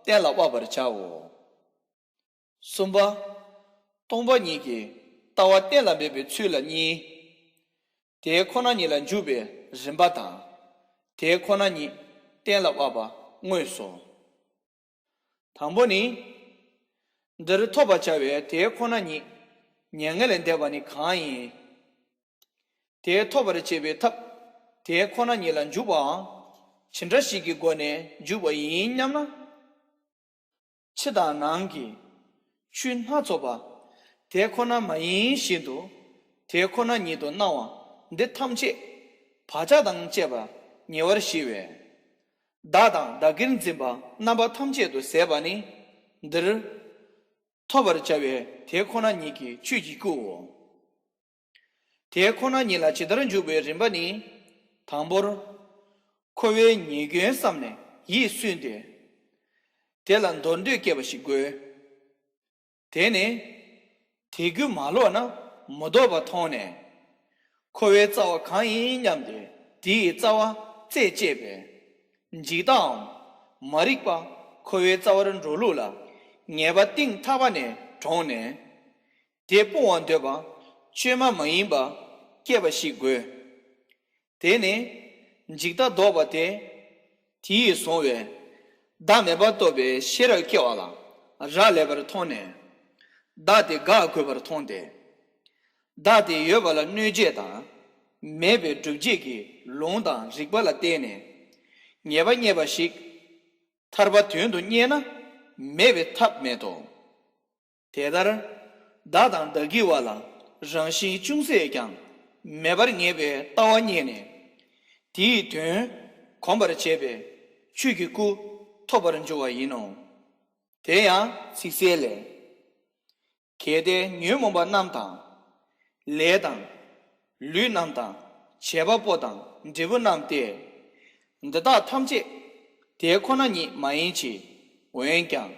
གཏན་ལ་དབབ་པར་བྱའོ། གསུམ་པ། སྟོང་པ་ཉིད་ཀྱི་ལྟ་བ་གཏན་ལ་འབེབས་པའི་ཚུལ་ལ་གཉིས། དེ་ཁོ་ན་ཉིད་ལ་འཇུག་པའི་རིམ་པ་དང་། དེ་ཁོ་ན་ཉིད་གཏན་ལ་དབབ་པ་དངོས་སོ། དང་པོ་ནི། འདིར་ཐོབ་པར་བྱ་བའི་དེ་ཁོ་ན་ཉིད་མྱ་ངན་ལས་འདས་པ་ནི་གང་ཡིན། དེ་ཐོབ་པར་བྱེད་པའི་ཐབས་དེ་ཁོ་ན་ཉིད་ལ་འཇུག་པའང་ཇི་འདྲ་ཞིག་གི་སྒོ་ནས་འཇུག་པ་ཡིན་སྙམ་ན། ཕྱི་དང་ནང་གི་ཆོས་སྣ་ཚོགས་པ་དེ་ཁོ་ན་མ་ཡིན་བཞིན་དུ་དེ་ཁོ་ན་ཉིད་དུ་སྣང་བ་འདི་ཐམས་ཅད་བག་ཆགས་དང་བཅས་པ་ཉེ་བར་ཞི་བས། བདག་དང་བདག་གིར་འཛིན་པ་རྣམ་པ་ཐམས་ཅད་དུ་ཟད་པ་ནི་འདིར་ཐོབ་པར་བྱ་བའི་དེ་ཁོ་ན་ཉིད་ཀྱི་ཆོས་ཀྱི་སྐུའོ། དེ་ཁོ་ན་ཉིད་ལ་ཇི་ལྟར་འཇུག་པའི་རིམ་པ་ནི། དང་པོར། འཁོར་བའི་ཉེས་སྐྱོན་བསམས་ནས་ཡིད་སུན་ཏེ། དེ་ལ་འདོར་འདོད་སྐྱེས་པ་ཞིག་དགོས། དེ་ནས། དེ་རྒྱུ་མ་ལོག་ན་མི་ལྡོག་པ་མཐོང་ནས། འཁོར་བའི་རྩ་བ་གང་ཡིན་སྙམ་སྟེ་དེ་ཡི་རྩ་བ་རྩད་བཅད་པས། འཇིག་ལྟའམ་མ་རིག་པ་འཁོར་བའི་རྩ་བར་འགྲོ་ལུགས་ལ་ངེས་པ་གཏིང་ཐག་པ་ནས་དྲངས་ནས། དེ་སྤོང་བར་འདོད་པ་བཅོས་མ་མ་ཡིན་པ་སྐྱེས་པ་ཞིག་དགོས། དེ་ནི་འཇིག་ལྟ་ལྡོག་པ་སྟེ། དེ་ཡིས་བཟུང་བའི་བདག་མེད་པར་རྟོགས་པའི་ཤེས་རབ་སྐྱེ་བ་ལ་རག་ལས་པར་མཐོང་ནས། བདག་དེ་འགག་དགོས་པར་མཐོང་སྟེ། བདག་དེ་ཡོད་པ་ལ་གནོད་བྱེད་དང་མེད་པའི་སྒྲུབ་བྱེད་ཀྱི་ལུང་དང་རིགས་པ་ལ་བརྟེན་ནས་ངེས་པ་རྙེད་པ་ཞིག་ཐར་པ་དོན་དུ་གཉེར་ན་མེད་པའི་ཐབས་མེད་དོ། དེ་ལྟར་བདག་དང་བདག་གི་བར་ལ་རང་བཞིན་ཅུང་ཟད་ཀྱང་མེད་པར་ངེས་པའི་ལྟ་བ་རྙེད་ནས། དེའི་དོན་གོམས་པར་བྱས་པས་ཆོས་ཀྱི་སྐུ་ཐོབ་པར་འགྱུར་བ་ཡིན་ནོ། དེ་ཡང་ཚིག་གསལ་ལས། གལ་ཏེ་ཉོན་མོངས་པ་རྣམས་དང་། ལས་དང་། ལུས་རྣམས་དང་། བྱེད་པ་པོ་དང་འབྲས་བུ་རྣམས་ཏེ། འདི་དག་ཐམས་ཅད་དེ་ཁོ་ན་ཉིད་མ་ཡིན་གྱི། འོན་ཀྱང་།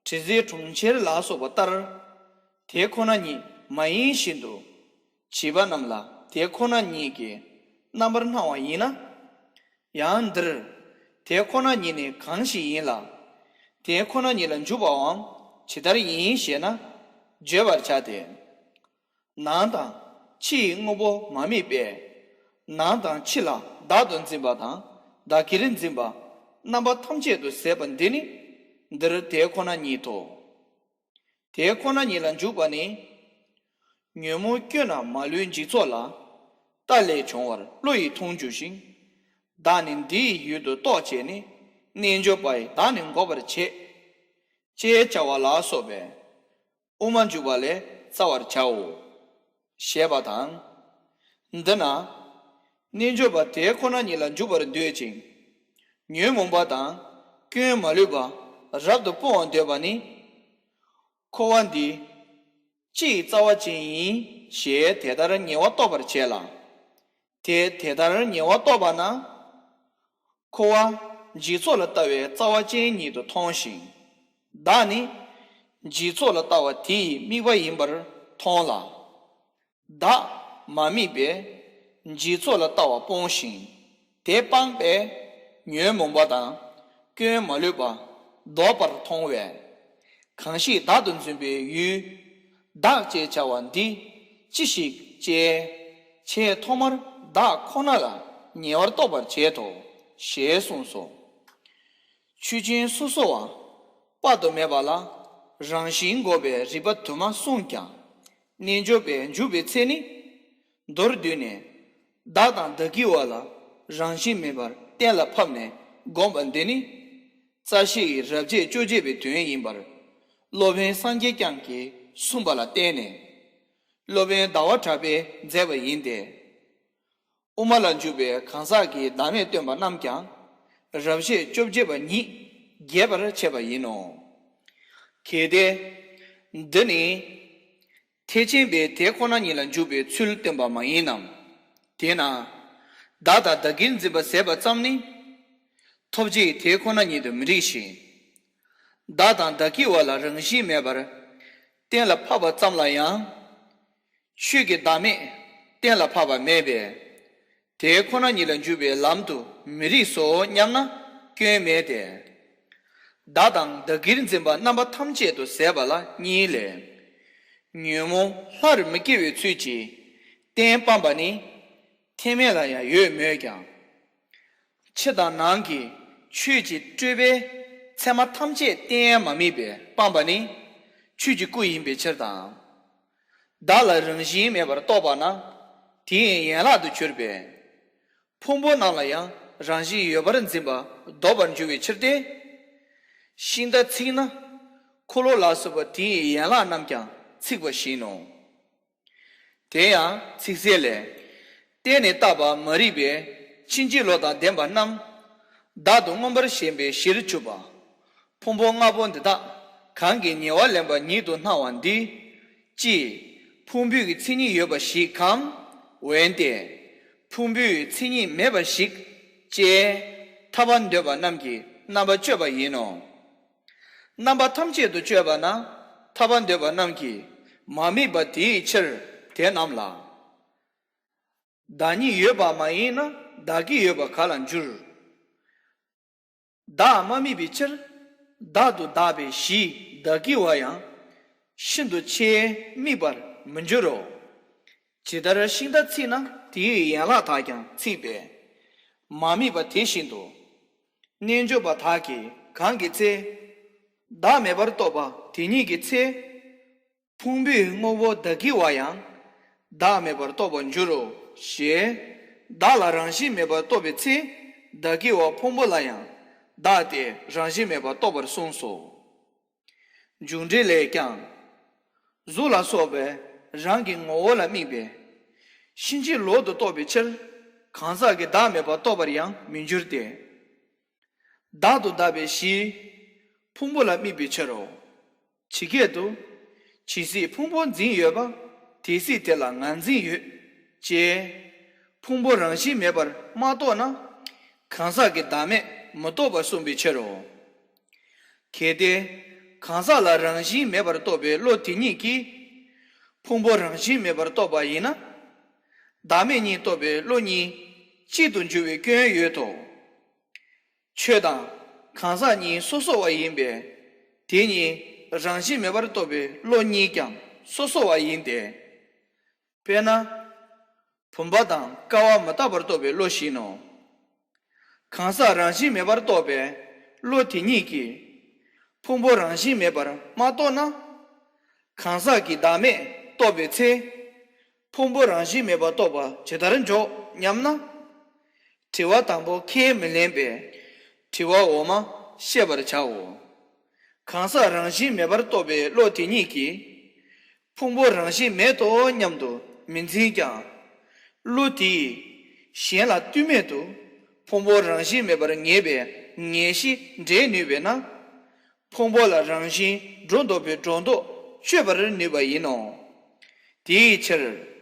དྲི་ཟའི་གྲོང་ཁྱེར་ལ་སོགས་པ་ལྟར། དེ་ཁོ་ན་ཉིད་མ་ཡིན་བཞིན་དུ། བྱིས་པ་རྣམས་ལ་དེ་ཁོ་ན་ཉིད་ཀྱི་རྣམ་པར་སྣང་བ་ཡིན་ན། ཡང་འདིར། དེ་ཁོ་ན་ཉིད་ནི་གང་ཞིག་ཡིན་ལ། དེ་ཁོ་ན་ཉིད་ལ་འཇུག་པའང་ཇི་ལྟར་ཡིན་ཞེ་ན། བརྗོད་པར་བྱ་སྟེ། ནང་དང་ཕྱི་ཡི་དངོས་པོ་མ་དམིགས་པས། ནང་དང་ཕྱི་ལ་བདག་ཏུ་འཛིན་པ་དང་བདག་གིར་འཛིན་པ་རྣམ་པ་ཐམས་ཅད་དུ་ཟད་པ་འདི་ནི་འདིར་དེ་ཁོ་ན་ཉིད་དོ། དེ་ཁོ་ན་ཉིད་ལ་འཇུག་པ་ནི། ཉོན་མོངས་སྐྱོན་རྣམས་མ་ལུས་འཇིག་ཚོགས་ལ། རྟ་ལས་བྱུང་བར་བློ་ཡིས་མཐོང་འགྱུར་ཞིང་། བདག་ནི་འདི་ཡི་ཡུལ་དུ་གཏོགས་བྱས་ནས། རྣལ་འབྱོར་པ་ཡིས་བདག་ནི་འགོག་པར་བྱེད། ཅེས་བྱ་བ་ལ་སོགས་པས་དབུ་མ་འཇུག་པ་ལས་བཙལ་བར་བྱའོ། ཞེས་པ་དང་། འདི་ན། རྣལ་འབྱོར་པ་དེ་ཁོ་ན་ཉིད་ལ་འཇུག་པར་འདོད་ཅིང་། ཉོན་མོངས་པ་དང་སྐྱོན་མ་ལུས་པ་རབ་ཏུ་སྤོང་བར་འདོད་པ་ནི། འཁོར་བ་འདི་སྤྱི་ཡི་རྩ་བ་ཅན་ཡིན་ཞེས་དེ་ལྟར་ཉེ་བར་རྟོགས་པར་བྱས་ལ། དེ་དེ་ལྟར་ཉེ་བར་རྟོགས་པ་ན། འཁོར་བ་འཇིག་ཚོགས་ལ་ལྟ་བའི་རྩ་བ་ཅན་ཉིད་དུ་མཐོང་ཞིང་། བདག་ནི་འཇིག་ཚོགས་ལ་ལྟ་བ་དེ་ཡི་དམིགས་པ་ཡིན་པར་མཐོང་ལ། བདག་མ་དམིགས་པས་འཇིག་ཚོགས་ལ་ལྟ་བ་སྤོང་ཞིང་། དེ་སྤངས་པས་ཉོན་མོངས་པ་དང་སྐྱོན་མ་ལུས་པ་ལྡོག་པར་མཐོང་བས། གང་ཞིག་བདག་ཏུ་འཛིན་པའི་ཡུལ། བདག་ཅེས་བྱ་བ་འདི་ཅི་ཞིག་ཅེས། ཆེས་ཐོག་མར་བདག་ཁོ་ན་ལ་ཉེ་བར་རྟོགས་པར་བྱེད་དོ། ཞེས་གསུངས་སོ། ཆོས་ཅན་སོ་སོ་བ། དཔག་ཏུ་མེད་པ་ལ་རང་བཞིན་འགོག་པའི་རིགས་པ་དུ་མ་གསུངས་ཀྱང་། རྣལ་འབྱོར་པས་འཇུག་པའི་ཚེ་ནི། མདོར་བསྡུས་ནས། བདག་དང་བདག་གི་བར་ལ་རང་བཞིན་མེད་པར་གཏན་ལ་ཕབ་ནས་བསྒོམ་པ་འདི་ནི། རྩ་ཤེ་ཡི་རབ་བྱེད་བཅོ་བརྒྱད་པའི་དོན་ཡིན་པར། སློབ་དཔོན་སངས་རྒྱས་བསྐྱངས་ཀྱིས་གསུངས་པ་ལ་བརྟེན་ནས། སློབ་དཔོན་ཟླ་བ་གྲགས་པས་མཛད་པ་ཡིན་ཏེ། དབུ་མ་ལ་འཇུག་པའི་གང་ཟག་གི་བདག་མེད་སྟོན་པ་རྣམས་ཀྱང་རབ་བཤད་བཅོ་བརྒྱད་པ་ཉིད་རྒྱས་པར་འཆད་པ་ཡིན་ནོ། གལ་ཏེ། འདི་ནི། ཐེག་ཆེན་པའི་དེ་ཁོ་ན་ཉིད་ལ་འཇུག་པའི་ཚུལ་སྟོན་པ་མ་ཡིན་ནམ། དེས་ན། བདག་དང་བདག་གིར་འཛིན་པ་ཟད་པ་ཙམ་ནི། ཐོབ་བྱའི་དེ་ཁོ་ན་ཉིད་དུ་མི་རིགས་ཤིང་། བདག་དང་བདག་གི་བར་ལ་རང་བཞིན་མེད་པར་གཏན་ལ་ཕབ་པ་ཙམ་ལ་ཡང་། ཆོས་ཀྱི་བདག་མེད་གཏན་ལ་ཕབ་པ་མེད་པས། དེ་ཁོ་ན་ཉིད་ལ་འཇུག་པའི་ལམ་དུ་མི་རིགས་སོ་སྙམ་ན་སྐྱོན་མེད་དེ། བདག་དང་བདག་གིར་འཛིན་པ་རྣམ་པ་ཐམས་ཅད་དུ་ཟད་པ་ལ་གཉིས་ལས། ཉོན་མོངས་སླར་མི་སྐྱེ་བའི་ཚུལ་གྱིས་གཏན་སྤངས་པ་ནི། ཐེག་དམན་ལ་ཡང་ཡོད་མོད་ཀྱང་། ཕྱི་དང་ནང་གི་ཆོས་ཀྱི་སྤྲོས་པས་མཚན་མ་ཐམས་ཅད་གཏན་མ་དམིགས་པས་སྤངས་པ་ནི་ཆོས་ཀྱི་སྐུ་ཡིན་པའི་ཕྱིར་དང་། བདག་ལ་རང་བཞིན་མེད་པར་རྟོགས་པ་ན་དེའི་ཡན་ལག་ཏུ་གྱུར་པས། ཕུང་པོ་རྣམས་ལ་ཡང་རང་བཞིན་ཡོད་པར་འཛིན་པ་ལྡོག་པར་འགྱུར་བའི་ཕྱིར་ཏེ། ཤིང་རྟ་ཚིག་ན་འཁོར་ལོ་ལ་སོགས་པ་དེའི་ཡན་ལག་རྣམས་ཀྱང་ཚིག་པ་བཞིན་ནོ། དེ་ཡང་ཚིག་གསལ་ལས། གཏན་ནས་བཏགས་པ་མ་རིག་པའི་ཕྱིན་ཅི་ལོག་དང་ལྡན་པ་རྣམས། བདག་ཏུ་མངོན་པར་ཞེན་པའི་གཞིར་གྱུར་པ། ཕུང་པོ་ལྔ་པོ་འདི་དག་གང་གིས་ཉེ་བར་ལེན་པ་ཉིད་དུ་སྣང་བ་འདི། ཅི། ཕུང་པོའི་མཚན་ཉིད་ཡོད་པ་ཞིག་གམ། འོན་ཏེ། ཕུང་པོའི་མཚན་ཉིད་མེད་པ་ཞིག་ཅེས་ཐར་པ་འདོད་པ་རྣམས་ཀྱི་རྣམ་པ་གཅོད་པ་ཡིན་ནོ། རྣམ་པ་ཐམས་ཅད་དུ་གཅོད་པ་ན་ཐར་པ་འདོད་པ་རྣམས་ཀྱིས་མ་དམིགས་པ་དེའི་ཕྱིར་དེ་རྣམས་ལ། བདག་ཉིད་ཡོད་པ་མ་ཡིན་ན་བདག་གི་ཡོད་པ་ག་ལ་འགྱུར། བདག་མ་དམིགས་པའི་ཕྱིར་བདག་ཏུ་གདགས་པའི་གཞི་བདག་གི་བ་ཡང་ཤིན་ཏུ་ཆེས་དམིགས་པར་མི་འགྱུར་རོ། ཇི་ལྟར་ཤིང་རྟ་ཚིག་ན་དེའི་ཡན་ལག་དག་ཀྱང་ཚིག་པས་མ་དམིགས་པ་དེ་བཞིན་དུ། རྣལ་འབྱོར་པ་དག་གིས་གང་གི་ཚེ། བདག་མེད་པར་རྟོགས་པ་དེ་ཉིད་ཀྱི་ཚེ། ཕུང་པོའི་དངོས་པོ་བདག་གི་བ་ཡང་བདག་མེད་པར་རྟོགས་པར་འགྱུར་རོ། ཞེས་བདག་ལ་རང་བཞིན་མེད་པར་རྟོགས་པའི་ཚེ་བདག་གི་བ་ཕུང་པོ་ལ་ཡང་བདག་སྟེ་རང་བཞིན་མེད་པར་རྟོགས་པར་གསུངས་སོ། འཇུག་འགྲེལ་ལས་ཀྱང་། གཟུགས་ལ་སོགས་པའི་རང་གི་ངོ་བོ་ལ་དམིགས་པའི་ཕྱིན་ཅི་ལོག་ཏུ་རྟོགས་པའི་ཕྱིར་གང་ཟག་གི་བདག་མེད་པར་རྟོགས་པར་ཡང་མི་འགྱུར་ཏེ། བདག་ཏུ་གདགས་པའི་གཞི་ཕུང་པོ་ལ་དམིགས་པའི་ཕྱིར་རོ། ཇི་སྐད་དུ། ཇི་སྲིད་ཕུང་པོ་འཛིན་ཡོད་པ། དེ་སྲིད་དེ་ལ་ང་འཛིན་ཡོད། ཅེས། ཕུང་པོ་རང་བཞིན་མེད་པར་མ་རྟོགས་ན། གང་ཟག་གི་བདག་མེད་མི་རྟོགས་པར་གསུངས་པའི་ཕྱིར་རོ། གལ་ཏེ། གང་ཟག་ལ་རང་བཞིན་མེད་པར་རྟོགས་པའི་བློ་དེ་ཉིད་ཀྱིས། ཕུང་པོ་རང་བཞིན་མེད་པར་རྟོགས་པ་ཡིན་ན། བདག་མེད་གཉིས་རྟོགས་པའི་བློ་གཉིས་གཅིག་ཏུ་འགྱུར་བའི་སྐྱོན་ཡོད་དོ། ཆོས་དང་གང་ཟག་གཉིས་སོ་སོ་བ་ཡིན་པས་དེ་གཉིས་རང་བཞིན་མེད་པར་རྟོགས་པའི་བློ་གཉིས་ཀྱང་སོ་སོ་བ་ཡིན་ཏེ། དཔེར་ན། བུམ་པ་དང་ཀ་བ་མི་རྟག་པར་རྟོགས་པའི་བློ་བཞིན་ནོ། གང་ཟག་རང་བཞིན་མེད་པར་རྟོགས་པའི་བློ་དེ་ཉིད་ཀྱིས་ཕུང་པོ་རང་བཞིན་མེད་པར་མ་རྟོགས་ན། གང་ཟག་གི་བདག་མེད་རྟོགས་པའི་ཚེ། ཕུང་པོ་རང་བཞིན་མེད་པར་རྟོགས་པ་ཇི་ལྟར་འཇོག་སྙམ་ན། དྲི་བ་དང་པོ་ཁས་མི་ལེན་པས་དྲི་བ་འོག་མ་བཤད་པར་བྱའོ། གང་ཟག་རང་བཞིན་མེད་པར་རྟོགས་པའི་བློ་དེ་ཉིད་ཀྱིས། ཕུང་པོ་རང་བཞིན་མེད་དོ་སྙམ་དུ་མི་འཛིན་ཀྱང་། བློ་དེས་གཞན་ལ་ལྟོས་མེད་དུ་ཕུང་པོ་རང་བཞིན་མེད་པར་ངེས་པའི་ངེས་ཤེས་འདྲེན་ནུས་པས་ན། ཕུང་པོ་ལ་རང་བཞིན་སྒྲོ་འདོགས་པའི་སྒྲོ་འདོགས་གཅོད་པར་ནུས་པ་ཡིན་ནོ། དེའི་ཕྱིར།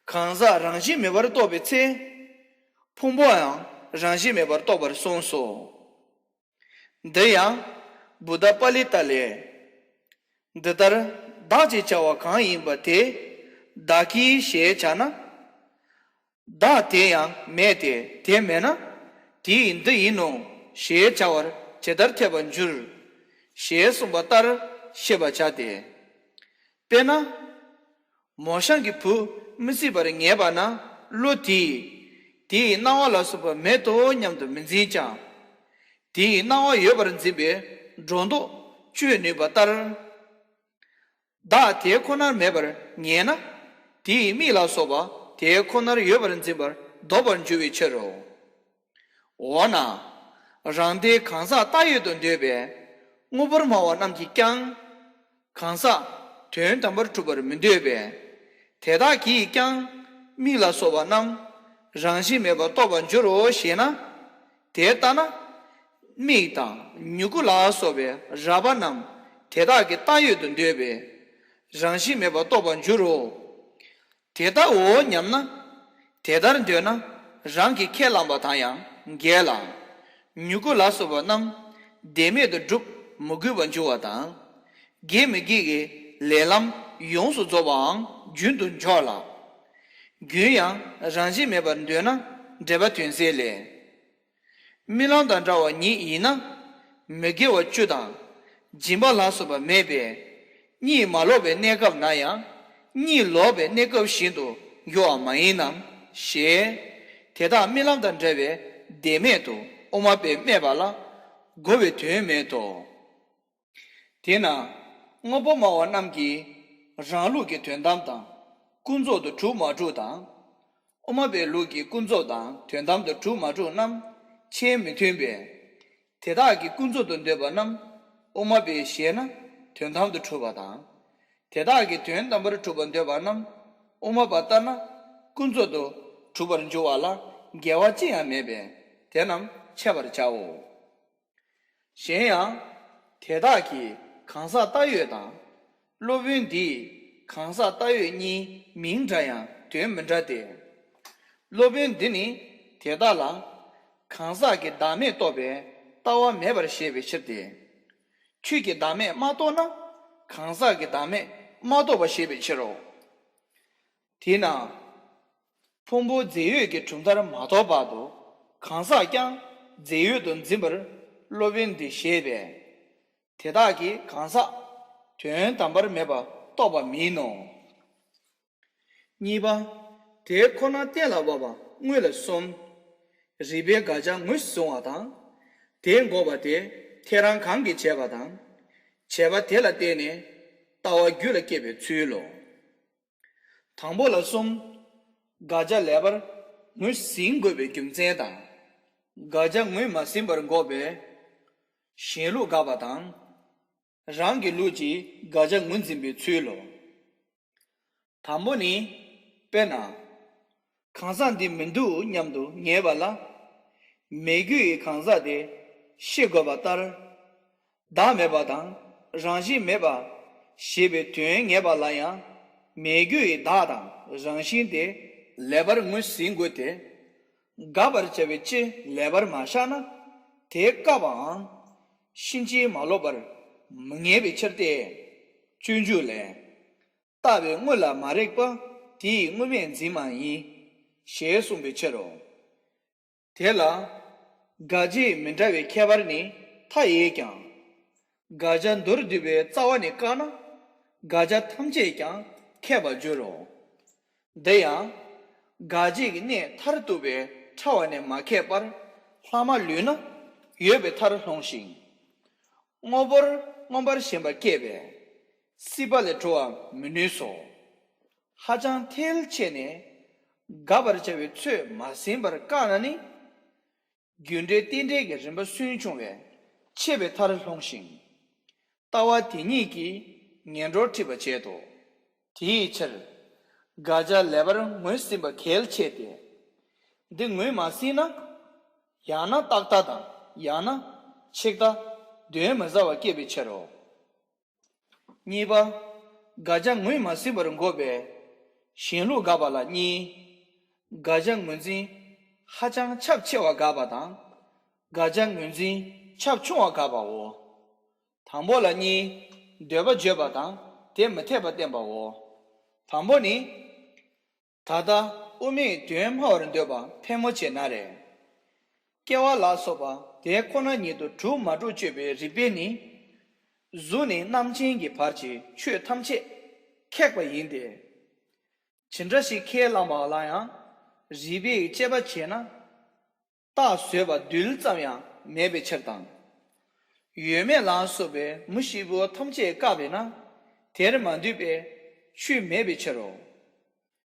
གང་ཟག་རང་བཞིན་མེད་པར་རྟོགས་པའི་ཚེ། ཕུང་པོའང་རང་བཞིན་མེད་པར་རྟོགས་པར་གསུངས་སོ། འདི་ཡང་བུདྡྷ་པཱ་ལི་ཏ་ལས། འདི་ལྟར་བདག་ཅེས་བྱ་བ་གང་ཡིན་པ་དེ་བདག་གིས་ཞེས་བྱ་ན། བདག་དེ་ཡང་མེད་དེ་དེ་མེད་ན། དེ་ཡི་འདི་ཡིན་ནོ་ཞེས་བྱ་བར་ཇི་ལྟར་འཐད་པར་འགྱུར། ཞེས་གསུངས་པ་ལྟར་ཤེས་པར་བྱ་སྟེ། དཔེར་ན། མོ་གཤམ་གྱི་བུ་མི་སྲིད་པར་ངེས་པ་ན་བློ་དེས་དེ་ཡི་སྣང་བ་ལ་སོགས་པ་མེད་དོ་སྙམ་དུ་མི་འཛིན་ཀྱང་། དེ་ཡི་སྣང་བ་ཡོད་པར་འཛིན་པའི་སྒྲོ་འདོགས་གཅོད་ནུས་པ་ལྟར། བདག་དེ་ཁོ་ནར་མེད་པར་ངེས་ན། དེ་ཡི་མིག་ལ་སོགས་པ་དེ་ཁོ་ནར་ཡོད་པར་འཛིན་པར་ལྡོག་པར་འགྱུར་བའི་ཕྱིར་རོ། འོ་ན། རང་སྡེ་གང་ཟག་བཏགས་ཡོད་དུ་འདོད་པའི་དངོས་པོར་སྨྲ་བ་རྣམས་ཀྱིས་ཀྱང་། གང་ཟག་དོན་དམ་པར་གྲུབ་པར་མི་འདོད་པས། དེ་དག་གིས་ཀྱང་མིག་ལ་སོགས་པ་རྣམས་རང་བཞིན་མེད་པར་རྟོགས་པར་འགྱུར་རོ་ཞེ་ན། དེ་ལྟ་ན། མིག་དང་མྱུ་གུ་ལ་སོགས་པའི་རགས་པ་རྣམས་དེ་དག་གིས་བཏགས་ཡོད་དུ་འདོད་པས། རང་བཞིན་མེད་པར་རྟོགས་པར་འགྱུར་རོ། དེ་ལྟའོ་སྙམ་ན། དེ་ལྟར་འདོད་ན་རང་གིས་ཁས་བླངས་པ་དང་ཡང་འགལ་ལ། མྱུ་གུ་ལ་སོགས་པ་རྣམས་བདེན་མེད་དུ་སྒྲུབ་མི་དགོས་པར་འགྱུར་བ་དང་། དགེ་མི་དགེ་གི་ལས་ལམ་ཡོངས་སུ་རྫོགས་པའང་རྒྱུན་དུ་འཇོག་ལ། རྒྱུན་ཡང་རང་བཞིན་མེད་པར་འདོད་ན་འགྲེལ་པ་དོན་གསལ་ལས། རྨི་ལམ་དང་འདྲ་བ་ཉིད་ཡིན་ན། མི་དགེ་བ་བཅུ་དང་། སྦྱིན་པ་ལ་སོགས་པ་མེད་པས། གཉིད་མ་ལོག་པའི་གནས་སྐབས་ན་ཡང་། གཉིད་ལོག་པའི་གནས་སྐབས་བཞིན་དུ་འགྱུར་བ་མ་ཡིན་ནམ། ཞེས། དེ་དག་རྨི་ལམ་དང་འདྲ་བའི་བདེན་མེད་དུ་དབུ་མ་པས་སྨྲས་པ་ལ། གོ་བའི་དོན་མེད་དོ། དེས་ན་དངོས་པོ་སྨྲ་བ་རྣམས་ཀྱིས་རང་ལུགས་ཀྱི་དོན་དམ་དང་ཀུན་རྫོབ་ཏུ་གྲུབ་མ་གྲུབ་དང་། དབུ་མ་པའི་ལུགས་ཀྱི་ཀུན་རྫོབ་དང་དོན་དམ་དུ་གྲུབ་མ་གྲུབ་རྣམས་ཁྱད་མི་མཐུན་པས། དེ་དག་གིས་ཀུན་རྫོབ་ཏུ་འདོད་པ་རྣམས་དབུ་མ་པས་བཞེད་ན་དོན་དམ་དུ་གྲུབ་པ་དང་། དེ་དག་གིས་དོན་དམ་པར་གྲུབ་པར་འདོད་པ་རྣམས་དབུ་མ་པ་ལྟར་ན་ཀུན་རྫོབ་ཏུ་གྲུབ་པར་འགྱུར་བ་ལ་འགལ་བ་ཅི་ཡང་མེད་པས་དེ་རྣམས་འཆད་པར་བྱའོ། གཞན་ཡང་། དེ་དག་གིས་གང་ཟག་བཏགས་ཡོད་དང་། སློབ་དཔོན་འདིས་གང་ཟག་བཏགས་ཡོད་གཉིས་མིང་འདྲ་ཡང་དོན་མི་འདྲ་སྟེ། སློབ་དཔོན་འདི་ནི་དེ་དག་ལ་གང་ཟག་གི་བདག་མེད་རྟོགས་པའི་ལྟ་བ་མེད་པར་བཞེད་པའི་ཕྱིར་ཏེ། ཁྱོད་ཀྱིས་བདག་མེད་མ་རྟོགས་ན་གང་ཟག་གི་བདག་མེད་མ་རྟོགས་པར་བཞེད་པའི་ཕྱིར་རོ། དེས་ན། ཕུང་པོ་རྫས་ཡོད་ཀྱི་གྲུབ་མཐར་མ་རྟོགས་བར་དུ་གང་ཟག་ཀྱང་རྫས་ཡོད་དུ་འཛིན་པར་སློབ་དཔོན་འདིས་བཞེད་པས། དེ་དག་གིས་གང་ཟག་དོན་དམ་པར་མེད་པར་རྟོགས་པ་མིན་ནོ། གཉིས་པ། དེ་ཁོ་ན་གཏན་ལ་དབབ་པ་དངོས་ལ་གསུམ། རིགས་པས་དགག་བྱ་ངོས་བཟུང་བ་དང་། དེ་འགོག་པ་དེ་ཐལ་རང་གང་གིས་བྱས་པ་དང་། བྱས་པ་དེ་ལ་བརྟེན་ནས་ལྟ་བ་རྒྱུད་ལ་སྐྱེས་པའི་ཚུལ་ལོ། དང་པོ་ལ་གསུམ། དགག་བྱ་ལེགས་པར་ངོས་ཟིན་དགོས་པའི་རྒྱུ་མཚན་དང་། དགག་བྱ་ངོས་མ་ཟིན་པར་འགོག་པའི་གཞན་ལུགས་དགག་པ་དང་། རང་གི་ལུགས་ཀྱིས་དགག་བྱ་ངོས་འཛིན་པའི་ཚུལ་ལོ། དང་པོ་ནི། དཔེར་ན། གང་ཟག་འདི་མི་འདུག་སྙམ་དུ་ངེས་པ་ལ། མེད་རྒྱུ་ཡི་གང་ཟག་དེ་ཤེས་དགོས་པ་ལྟར། བདག་མེད་པ་དང་རང་བཞིན་མེད་པ་ཞེས་པའི་དོན་ངེས་པ་ལ་ཡང་མེད་རྒྱུ་ཡི་བདག་དང་རང་བཞིན་དེ་ལེགས་པར་ངོས་ཟིན་དགོས་ཏེ། དགག་པར་བྱ་བའི་སྤྱི་ལེགས་པར་མ་བཞག་ན་དེ་བཀག་པའམ་ཕྱིན་ཅི་མ་ལོག་པར་མི་ངེས་པའི་ཕྱིར་ཏེ། སྤྱོད་འཇུག་ལས། བཏགས་པའི་དངོས་ལ་མ་རིག་པ་དེ་ཡི་དངོས་མེད་འཛིན་མ་ཡིན། ཞེས་གསུངས་པའི་ཕྱིར་རོ། དེ་ལ། དགག་བྱའི་མི་འདྲ་བའི་ཁྱད་པར་ནི་མཐའ་ཡས་ཀྱང་། དགག་བྱ་མདོར་བསྡུས་པའི་རྩ་བ་ནས་བཀག་ན། དགག་བྱ་ཐམས་ཅད་ཀྱང་ཁེགས་པར་འགྱུར་རོ། འདི་ཡང་། དགག་བྱའི་གནས་མཐར་གཏུགས་པའི་ཕྲ་བ་ནས་མ་ཁེགས་པར་ལྷག་མ་ལུས་ན་ཡོད་པའི་མཐར་ལྷུང་ཞིང་། དངོས་པོར་མངོན་པར་ཞེན་པ་སྐྱེས་པས། སྲིད་པ་ལས་གྲོལ་བར་མི་ནུས་སོ། ཧ་ཅང་ཐལ་ཆེ་ནས་དགག་པར་བྱ་བའི་ཚོད་མ་ཟིན་པར་བཀག་ན་ནི། རྒྱུ་འབྲས་རྟེན་འབྲེལ་གྱི་རིམ་པ་སུན་ཕྱུང་བས་ཆད་པའི་མཐར་ལྷུང་ཞིང་། ལྟ་བ་དེ་ཉིད་ཀྱིས་ངན་འགྲོར་ཁྲིད་པར་བྱེད་དོ། དེའི་ཕྱིར། དགག་བྱ་ལེགས་པར་ངོས་ཟིན་པ་གལ་ཆེ་སྟེ། འདི་ངོས་མ་ཟིན་ན། ཡང་ན་རྟག་མཐའ་དང་ཡང་ན་ཆད་མཐའ་གདོན་མི་ཟ་བ་སྐྱེ་བའི་ཕྱིར་རོ། གཉིས་པ། དགག་བྱ་ངོས་མ་ཟིན་པར་འགོག་པའི་གཞན་ལུགས་དགག་པ་ལ་གཉིས། དགག་བྱ་ངོས་འཛིན་ཧ་ཅང་ཁྱབ་ཆེ་བ་དགག་པ་དང་། དགག་བྱ་ངོས་འཛིན་ཁྱབ་ཆུང་བ་དགག་པའོ། དང་པོ་ལ་གཉིས། འདོད་པ་བརྗོད་པ་དང་དེ་མི་འཐད་པ་བསྟན་པའོ། དང་པོ་ནི། ད་ལྟ་དབུ་མའི་དོན་སྨྲ་བར་འདོད་པ་ཕལ་མོ་ཆེ་ན་རེ། སྐྱེ་བ་ལ་སོགས་པ་དེ་ཁོ་ན་ཉིད་དུ་གྲུབ་མ་གྲུབ་དཔྱོད་པའི་རིགས་པས་ནི། གཟུགས་ནས་རྣམ་མཁྱེན་གྱི་བར་གྱི་ཆོས་ཐམས་ཅད་ཁེགས་པ་ཡིན་ཏེ། ཇི་འདྲ་ཞིག་ཁས་བླངས་པ་ལ་ཡང་རིགས་པས་དཔྱད་པ་བྱས་ན། རྟགས་བཟོད་པ་རྡུལ་ཙམ་ཡང་མེད་པའི་ཕྱིར་དང་། ཡོད་མེད་ལ་སོགས་པའི་མུ་བཞི་པོ་ཐམས་ཅད་བཀག་པས་ན། དེར་མ་འདུས་པའི་ཆོས་མེད་པའི་ཕྱིར་རོ།